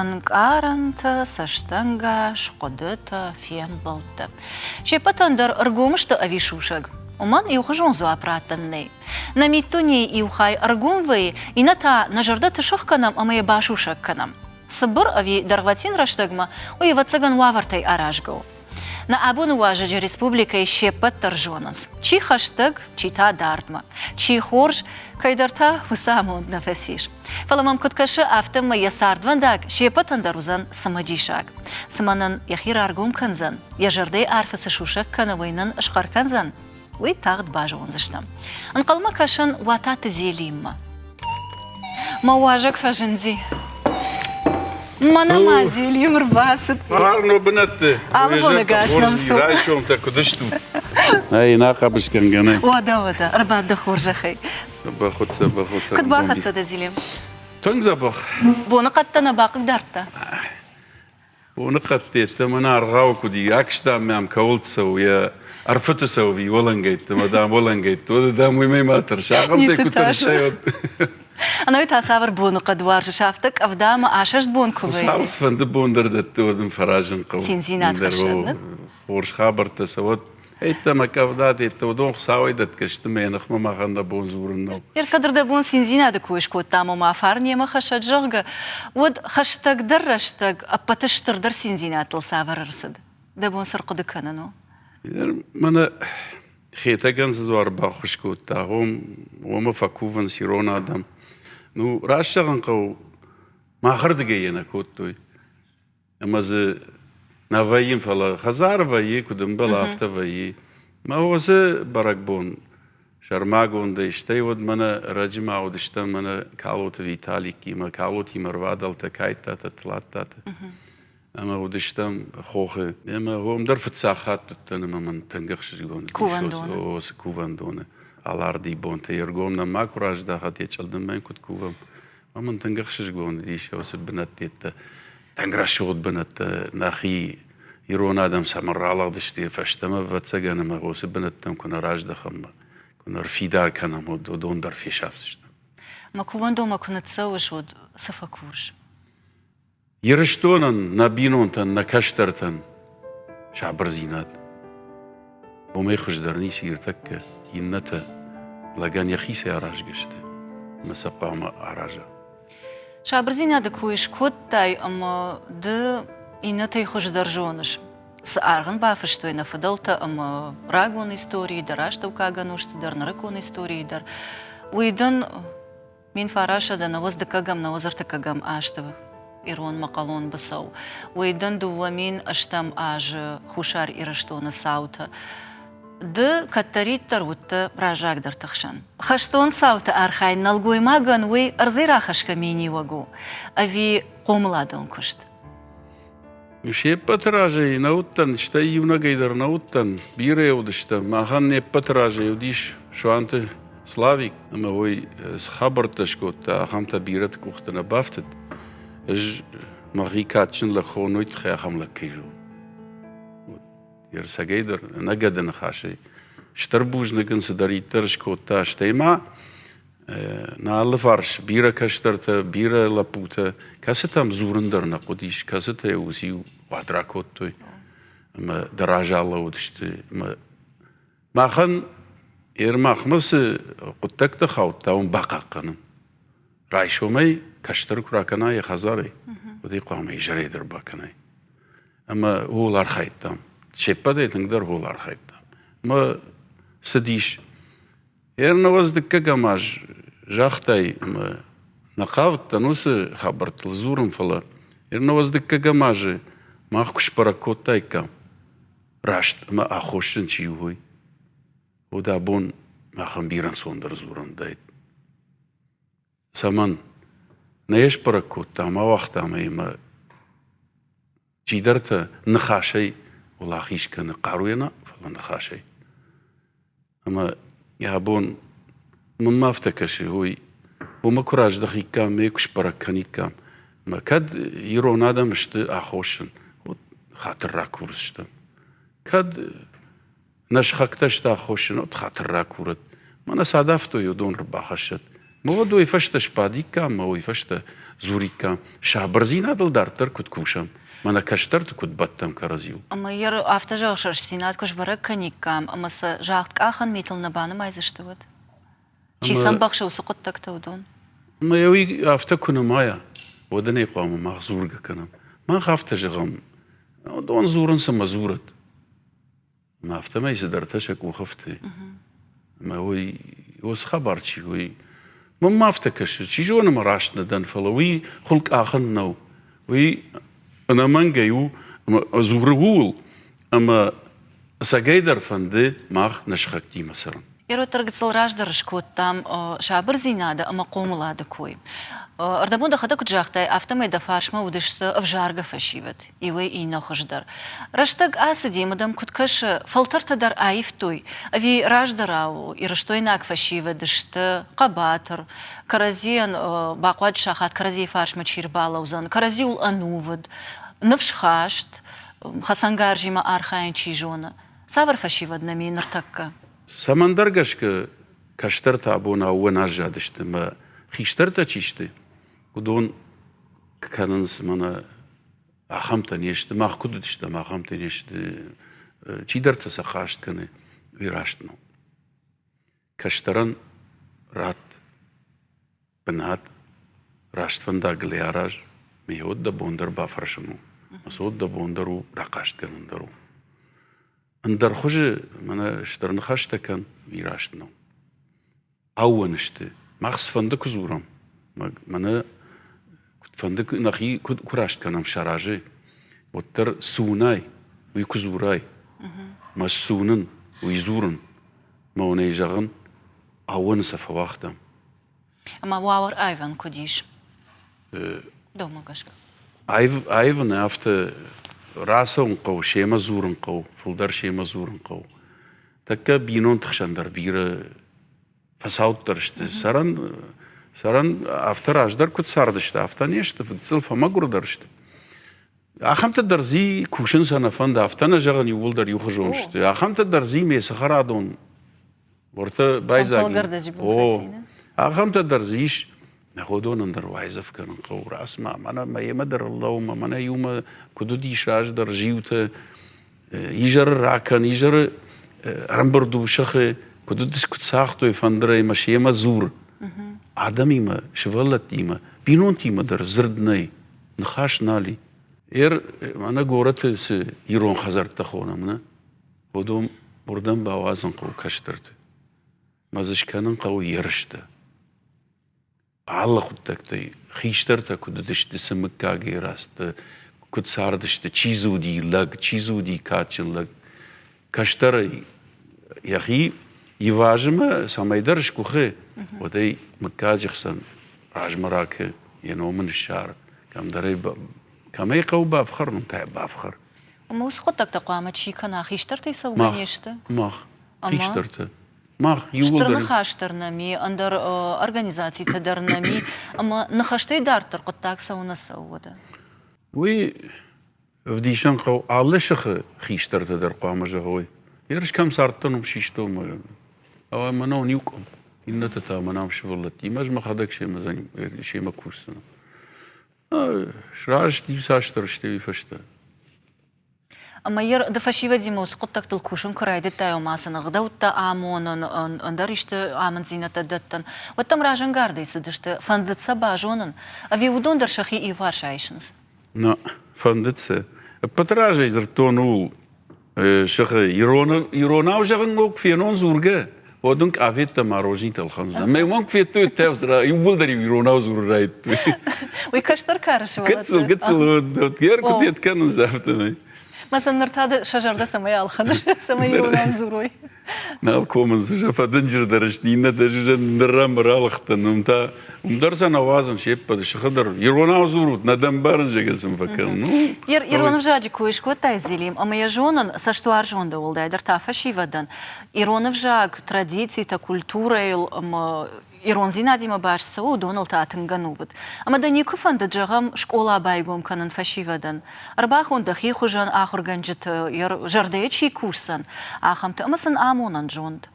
Ӕнкъарӕнтӕ, цӕстӕнгас, хъуыдытӕ, фембӕлдтӕ. Се ппӕтӕн дӕр ӕргом сты ӕви сусӕг? Уымӕн иухуызон дзуапп раттӕн нӕй. Нӕ миддунейы иу хай ӕргом вӕййы, иннӕ та нӕ зӕрдӕты сых кӕнӕм ӕмӕ йӕ басусӕг кӕнӕм. Цыбыр ӕви дӕргъвӕтин рӕстӕгмӕ, уый ӕвӕццӕгӕн уавӕртӕй аразгӕ у. Нӕ абоны уазӕджы республикӕйы се ппӕт дӕр зонынц. Чи хӕстӕг, чи та дардмӕ. Чи хорз, кӕйдӕр та уыцы амонд нӕ фӕцис. Фӕлӕ мӕм куыд кӕсы, афтӕмӕй йӕ цардвӕндаг се ппӕтӕн дӕр уыдзӕн цымыдисаг. Цымӕ нын йӕхи раргом кӕндзӕн, йӕ зӕрдӕйы арфы цы сусӕг кӕны, уый нын схъӕр кӕндзӕн? Уый тагъд базондзыстӕм. Ӕнхъӕлмӕ кӕсын Уататы Зелиммӕ. Мӕ уазӕг фӕзынди. Мӕнӕ ма Зелим ӕрбацыд. Фарно бынӕтты. Алы боны гас нӕм цу. Райсомтӕ куыд стут? Ӕй, нӕ хъӕбысгӕнгӕ нӕ. Уӕдӕ, уӕдӕ, ӕрбад дӕ хорзӕхӕй. Бахуыццӕ, бахуыццӕ. Куыд бахӕццӕ дӕ, Зелим? Тынг дзӕбӕх. Боныхъӕдтӕ нӕ бахъыгдардта? Боныхъӕдты йеддӕмӕ нӕ аргъауы куыд и, акстам мӕм кӕуыл цӕуы, йӕ ӕрфыты цӕуы уӕлӕнгӕйтты ӕмӕ, дам, уӕлӕнгӕйтты, уӕдӕ, дам, уый ма тӕрс, ахӕмтӕй куы тӕрсай, уӕд. Ӕнӕуи та цавӕр боныхъӕд уарзыс, афтӕ къӕвда ӕмӕ асӕст бон куы вӕййы? Хуыцау цыфӕнды бон дӕр дӕтты, уӕд ын фӕразын хъӕуы. Циндзинад хӕссӕд, нӕ? Хорз хабӕрттӕ цӕуӕд. Ӕйттӕ къӕвда, ӕйттӕ, уыдон Хуыцауӕй дӕтгӕ сты, мӕ ныхмӕ махӕн нӕ бон дзурын нӕу. Кӕд ӕрдӕбон циндзинады кой скодтам, ома фарн йемӕ хӕссӕд, зӕгъгӕ, уӕд хӕстӕгдӕр рӕстӕг ӕппӕты стырдӕр циндзинӕдтыл цавӕр ӕрцыд? Дӕ бон цы рхъуыды кӕнын у? Мӕнӕ Хетӕгӕн цы дзуар баххуыс кодта, уым уымӕ фӕкувынц ирон адӕм. Ну, раст зӕгъын хъӕуы, махырдыгӕй йӕ нӕ кодтой. Ӕмӕ дзы нӕ вӕййын, фӕлӕ хӕдзары вӕййы, куыд ӕмбӕлы, афтӕ вӕййы. Мӕ уыцы бӕрӕгбон сӕрмагондӕй, стӕй уӕд мӕнӕ ӕрӕджы ма уыдыстӕм мӕнӕ Калоты Виталикимӕ, Калотимӕ рвадӕлтӕ Кайттатӕ, Тлаттатӕ. Ӕмӕ уыдыстӕм хохы. Ӕмӕ уым дӕр фыццаг хатт уыдтӕн ӕмӕ мын тынг ӕхсызгон Кувӕндоны. Уыцы кувӕндоны. Алардыйы бонтӕ йе ргом нӕм макуы раздӕхӕд, йӕ чъылдыммӕ йын куыд кувӕм. Ӕмӕ мын тынг ӕхсызгон уыдис уыцы бынӕттӕ. Тынг рӕсугъд бынӕттӕ нӕхи ирон адӕм цӕмӕн ралыгъдысты фӕстӕмӕ, ӕвӕццӕгӕн, ӕмӕ уыцы бынӕттӕм куы нӕ раздӕхӕм, куы нӕ рфидар кӕнӕм, уӕд уыдон дӕр фесӕфдзысты. Мӕ кувӕндонмӕ куы ныццӕуыс, уӕд цы фӕкурыс? Ирыстонӕн, нӕ бинонтӕн, нӕ кӕстӕртӕн сабырдзинад. Уымӕй хуыздӕр ницы иртӕккӕ иннӕтӕ лӕгӕн йӕхицӕй аразгӕ сты ӕмӕ сӕ хъуамӕ араза. Сабырдзинады кой скодтай ӕмӕ ды иннӕтӕй хуыздӕр зоныс, цы аргъ ын бафыстой нӕ фыдӕлтӕ ӕмӕ рагон историйы дӕр, астӕуккаг ӕнусты дӕр, нырыккон историйы дӕр. Уый дын 1900 дыккӕгӕм, науӕдз ӕртыккӕгӕм азты ирон-мӕхъӕлон быцӕу. Уый дын 2008 азы Хуссар Ирыстоны цаутӕ. Ды кӕддӕриддӕр уыдтӕ раззагдӕрты хсӕн. Хӕстон цауты архайын нӕлгоймагӕн уый ӕрдзӕй рахӕсгӕ миниуӕг у ӕви хъомыладон куыст? Се ппӕты разӕй нӕ уыдтӕн, стӕй иунӕгӕй дӕр нӕ уыдтӕн, бирӕ уыдыстӕм. Махӕн не ппӕты разӕй уыдис Суанты Славик, ӕмӕ уый цы хабӕрттӕ скодта, ахӕмтӕ бирӕты къухты нӕ бафтыд. Ӕз мӕхи кадджын лӕг хонын, уый тыххӕй ахӕм лӕг кӕй зонын. Ӕрцӕгӕй дӕр ӕнӕгӕды ныхасӕй стыр бузныг ын цыдӕриддӕр скодта, стӕй ма нӕ алыфарс бирӕ кӕстӕртӕ, бирӕ лӕппутӕ, кӕцытӕм дзурын дӕр нӕ хъуыдис, кӕцытӕ уыциу уӕд ракодтой ӕмӕ дӕ разы алӕууыдысты. Ӕмӕ махӕн Ермахмӕ цы хъуыддӕгтӕ хаудта, уым бахъахъхъӕнын. Райсомӕй кӕстӕр куы ракӕна йӕ хӕдзарӕй, уӕд ӕй хъуамӕ изӕрӕй дӕр бакӕнай. Ӕмӕ ууыл архайдтам. Се ппӕтӕй тынгдӕр ууыл архайдтам. Ӕмӕ цыдис. Ӕрнӕуӕдз дыккӕгӕм аз загътай, ӕмӕ нӕ хъавыдтӕн уыцы хабӕрттыл дзурын, фӕлӕ ӕрнӕуӕдз дыккӕгӕм азы мах куы сбӕрӕг кодтаиккам, раст ӕмӕ аххосджын чи у, уый, уӕд абон махӕн бирӕ ӕнцондӕр дзурӕн уыдаид. Цӕмӕн? Нӕ йӕ сбӕрӕг кодтам, ауагътам ӕй ӕмӕ чидӕртӕ ныхасӕй уӕлахиз кӕны хъаруйӕ нӕ, фӕлӕ ныхасӕй. Ӕмӕ йӕ абон мӕнмӕ афтӕ кӕсы, уый уымӕ куы раздӕхиккам, ме куы сбӕрӕг кӕниккам, ӕмӕ кӕд ирон адӕм сты аххосджын, уӕд хатыр ракурдзыстӕм. Кӕд нӕ сыхӕгтӕ сты аххосджын, уӕд хатыр ракурӕд. Мӕнӕ цы адавтой, уыдон ӕрбахӕссӕд. Мӕ уӕд уый фӕстӕ сбадиккам, мӕ уый фӕстӕ дзуриккам, сабырдзинадыл дарддӕр куыд кусӕм, мӕнӕ кӕстӕрты куыд бӕттӕм кӕрӕдзиуыл. Ӕмӕ йӕ афтӕ зӕгъ, рӕстдзинад куы сбӕрӕг кӕниккам ӕмӕ сӕ загъдкъахӕн митыл нӕ банымайдзысты, уӕд? Чи сӕм бӕхсы уыцы хъуыддӕгтӕ, уыдон? Ӕмӕ йӕ уый афтӕ куы нымайа, уӕд ын ӕй хъуамӕ мах дзургӕ кӕнӕм. Мах афтӕ зӕгъӕм, уыдон дзурынц ӕмӕ дзурӕд. Ӕмӕ афтӕмӕй цыдӕртӕ сӕ къухы фты. Ӕмӕ уый уыцы хабар чи уый мӕнмӕ афтӕ кӕсы, чи зоны мӕ раст нӕ дӕн, фӕлӕ уый хуылкъахын нӕу. Уый ӕнӕмӕнгӕй у ӕмӕ дзуры ууыл, ӕмӕ ӕцӕгӕйдӕр фӕнды мах нӕ сыхӕгтимӕ цӕрын. Ироддӕр гыццыл раздӕр скодтам сабырдзинады ӕмӕ хъомылады кой. Ӕрдӕбон дӕхӕдӕг куыд загътай, афтӕмӕй дӕ фарсмӕ уыдысты ӕвзаргӕ фӕсивӕд, иуӕй иннӕ хуыздӕр. Рӕстӕг ацыди ӕмӕ дӕм куыд кӕсы, фӕлтӕртӕ дӕр аивтой ӕви раздӕрау ирыстойнаг фӕсивӕд сты хъӕбатыр, кӕрӕдзийӕн бахъуаджы сахат кӕрӕдзийы фарсмӕ чи рбалӕудзӕн, кӕрӕдзиуыл ӕнувыд, ныфсхаст, хӕцӕнгарзимӕ архайын чи зоны. Цавӕр фӕсивӕд нӕм и ныртӕккӕ? Цӕмӕндӕр гӕсгӕ кӕстӕртӕ абон аууон аззадысты ӕмӕ хистӕртӕ чи сты, уыдон кӕнынц мӕнӕ ахӕмтӕ не сты, мах куыд уыдыстӕм, ахӕмтӕ не сты. Чидӕртӕ сӕ хъаст кӕны, уый раст нӕу. Кӕстӕрӕн ратт бынат, раст фӕндагыл ӕй араз, ме уӕд дӕ бон дӕр бафӕрсын у, ӕмӕ уӕд дӕ бон дӕр у, рахъаст кӕнын дӕр у. Ӕндӕр хуызы мӕнӕ стыр ныхӕстӕ кӕн, уый раст нӕу. Аууон сты. Мах цыфӕнды куы дзурӕм, мӕнӕ куыдфӕнды нӕхи куы раст кӕнӕм сӕ разы, уӕддӕр цы уынай, уый куы дзурай, мӕ цы уынын, уый дзурын, мӕ уын ӕй зӕгъын, аууоны сӕ фӕуагътам. Ӕмӕ уавӕр аивӕн куыд ис? Дӕумӕ гӕсгӕ. Аивын афтӕ рацӕуын хъӕуы, семӕ дзурын хъӕуы, фылдӕр семӕ дзурын хъӕуы. Тӕккӕ бинонты хсӕн дӕр бирӕ фӕцауддӕр сты. Цӕрӕн, цӕрӕн афтӕ раздӕр куыд цардысты, афтӕ не сты, фыццыл фӕмӕгуырдӕр сты. Ахӕмтӕ дӕр дзы кусын сӕ нӕ фӕнды, афтӕ нӕ зӕгъын, иууылдӕр иухуызон сты. Ахӕмтӕ дӕр дзы ме цӕхӕрадон уӕртӕ байдзаг. О, ахӕмтӕ дӕр дзы ис. Нӕ уыдонӕн дӕр уайдзӕф кӕнын хъӕуы. Рацыма, мӕнӕ мӕ йемӕ дӕр лӕуу, мӕнӕ иумӕ куыд уыдис раздӕр зиутӕ, изӕры ракӕн, изӕры ӕрӕмбырд у сыхы, куыд уыдис, куыд цагътой фӕндырӕй мӕ семӕ дзур. Адӕмимӕ, сывӕллӕттимӕ, бинонтимӕ дӕр дзырд нӕй, ныхас нал и. Ер, мӕнӕ горӕты цы ирон хӕдзӕрттӕ хонӕм, нӕ, уыдон уырдӕм бауадзын хъӕуы кӕстӕрты. Мӕ дзы скӕнын хъӕуы ерыстӕ. Алы хъуыддӕгтӕй хистӕртӕ куыд уыдысты, цы мыггагӕй рацыдысты, куыд цардысты, чи дзы уыди лӕг, чи дзы уыди кадджын лӕг. Кӕстӕрӕй йӕхи ивазымӕ цӕмӕйдӕр сгуыхы, уӕд ӕй мыггаджы хсӕн размӕ ракы, йӕ ном ын ссар, кӕмдӕр ӕй кӕмӕй хъӕуы бафхӕрын, уым та йӕ бафхӕр. Ӕмӕ уыцы хъуыддӕгтӕ хъуамӕ чи кӕна, хистӕртӕй цӕугӕ не сты? Мах, хистӕртӕ. Мах иууылдӕр... Стыр ныхас дӕр нӕм и, ӕндӕр организацитӕ дӕр нӕм и, ӕмӕ ныхӕстӕй дарддӕр хъуыддаг цӕуы нӕ цӕуы уӕдӕ? Уый ӕвдисӕн хъӕуы алы сыхы хистӕртӕ дӕр хъуамӕ зӕгъой. Ерыс кӕм цардтӕн, уым систон мӕ мӕнӕн иу къуым, иннӕтӕ та мӕнӕн сывӕллӕттимӕ, ӕз мӕхӕдӕг семӕ, семӕ кусдзынӕн. Сраст иуцасдӕр сты уый фӕстӕ. Ӕмӕ йӕ ды фӕсивӕдимӕ уыцы хъуыддӕгтыл кусын куы райдыдтай, ома сын ӕгъдӕуттӕ амонын, ӕндӕр исты амынддзинӕдтӕ дӕттын, уӕд дӕм разӕнгардӕй цыдысты, фӕндыд сӕ базонын, ӕви уыдон дӕр сӕхи иуварс айсынц? Нӕ, фӕндыд сӕ. Ӕппӕты разӕй дзырдтон ууыл, сыхы иронау зӕгъын ног фенон дзургӕ, уӕд ын къафеттӕ мороженитӕ ӕлхӕндзӕн. Мӕ уымӕн куы федтой, иууылдӕр иронау дзурын райдыдтой. Уый кӕстӕр кары сывӕллӕтты? Гыццыл, гыццыл, йе ркуыд кӕнынц афтӕмӕй. Мӕ сын ныр та сӕ зӕрдӕ цӕмӕй ӕлхӕныс, цӕмӕй иронау дзурой? Нал комынц, сӕ фӕдынджырдӕр сты, иннӕтӕ сӕ ныррӕмы ралыгътӕн, уым та уым дӕр сӕ нӕ уадзын се ппӕт, сыхы дӕр иронау дзурут, нӕ дӕ ӕмбарын, зӕгъгӕ сын фӕкӕнын. Ну, Ирон ӕвзаджы кой скодтай, Зелим, ӕмӕ йӕ зонын, цӕстуарзон дӕ уӕлдайдӕр та фӕсивӕдӕн. Ирон ӕвзаг, традицитӕ, культурӕйыл ӕмӕ ирондзинадимӕ баст цӕуы, уыдоныл та тынг ӕнувыд. Ӕмӕ дӕ никуы фӕндыд, зӕгъӕм, скъола байгом кӕнын фӕсивӕдӕн? Ӕрбахон дӕхи хуызӕн ахуыргӕнджыты, йӕ зӕрдӕйы чи кусдзӕн, ахӕмты ӕмӕ сын амонӕн зонд.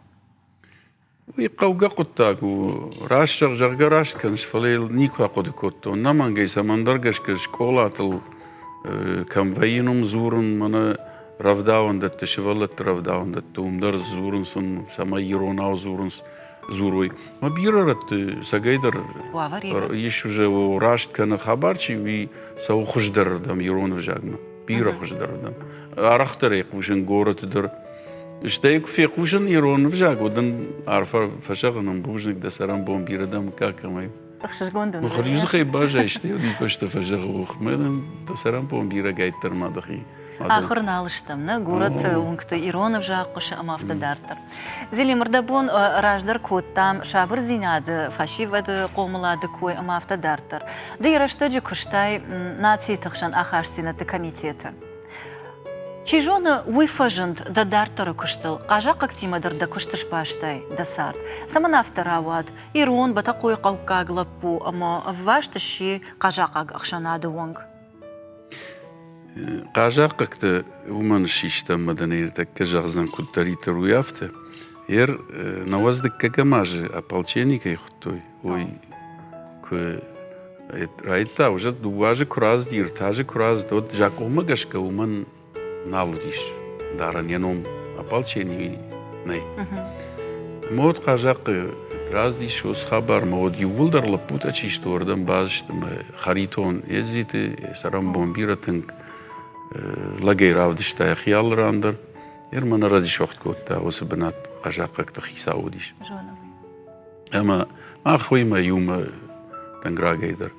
Уый хъӕугӕ хъуыддаг у. Раст зӕгъ, зӕгъгӕ раст кӕныс, фӕлӕ йыл никуы ахъуыды кодтон. Ӕнӕмӕнгӕй цӕмӕндӕр гӕсгӕ скъолатыл кӕм вӕййын, уым дзурын, мӕнӕ рӕвдауӕндӕтты, сывӕллӕтты рӕвдауӕндӕтты, уым дӕр дзурынц, цӕмӕй иронау дзурынц, дзурой. Мӕ бирӕ рӕтты цӕгӕйдӕр ис уже раст кӕны хабар чи, уый цӕуы хуыздӕрырдӕм ирон ӕвзагмӕ, бирӕ хуыздӕрырдӕм. Арӕхдӕр ӕй хъусын горӕты дӕр. Стӕй куы фехъусын ирон ӕвзаг, уӕд ын арфӕ фӕзӕгъын, ын бузныг дӕ цӕрӕнбон бирӕ дӕ мыггаг кӕмӕй. Ӕхсызгон дын. Мыхуыр дзыхӕй баззайсты, уый фӕстӕ фӕзӕгъы, ох, мӕнӕн дӕ цӕрӕнбон бирӕ гайддӕр ма дӕхи. Ахуыр нал стӕм, нӕ горӕты уынгты ирон ӕвзаг хъуысы ӕмӕ афтӕ дарддӕр. Зелим, рдӕбон раздӕр кодтам сабырдзинады, фӕсивӕды хъомылады кой ӕмӕ афтӕ дарддӕр. Ды йӕ рӕстӕджы куыстай нациты хсӕн ахастдзинӕдты комитеты. Чи зоны, уый фӕзынд дӕ дарддӕры куыстыл, хъазахъхъӕгтимӕ дӕр дӕ куыст сбастай, дӕ цард. Цӕмӕн афтӕ рауад, ирон, Бӕтӕхъойыхъӕуккаг лӕппу ӕмӕ ӕвваст сси хъазахъаг ӕхсӕнады уӕнг? Хъазахъхъӕгтӕ уымӕн систӕм ӕмӕ дын ныртӕккӕ зӕгъдзӕн куыддӕриддӕр уый афтӕ. Ер науӕдз дыккӕгӕм азы ополчени кӕй хуыдтой, уый куы райдыдта, уже дыууӕ азы куы рацыди, ӕртӕ азы куы рацыд, уӕд закъонмӕ гӕсгӕ уымӕн нал уыдис дарӕн йӕ ном ополчени нӕй. Ӕмӕ уӕд хъазахъхъы рацыдис уыцы хабар, ӕмӕ уӕд иууылдӕр лӕппутӕ чи сты, уырдӕм бацыдысты ӕмӕ Харитон Едзиты цӕрӕнбон бирӕ тынг лӕгӕй равдыста йӕхи алы ран дӕр. Ерман ӕрӕджы кодта, уыцы бынат хъазахъхъӕгты хицау уыдис. Ӕмӕ мах уыимӕ иумӕ тынг рагӕй дӕр.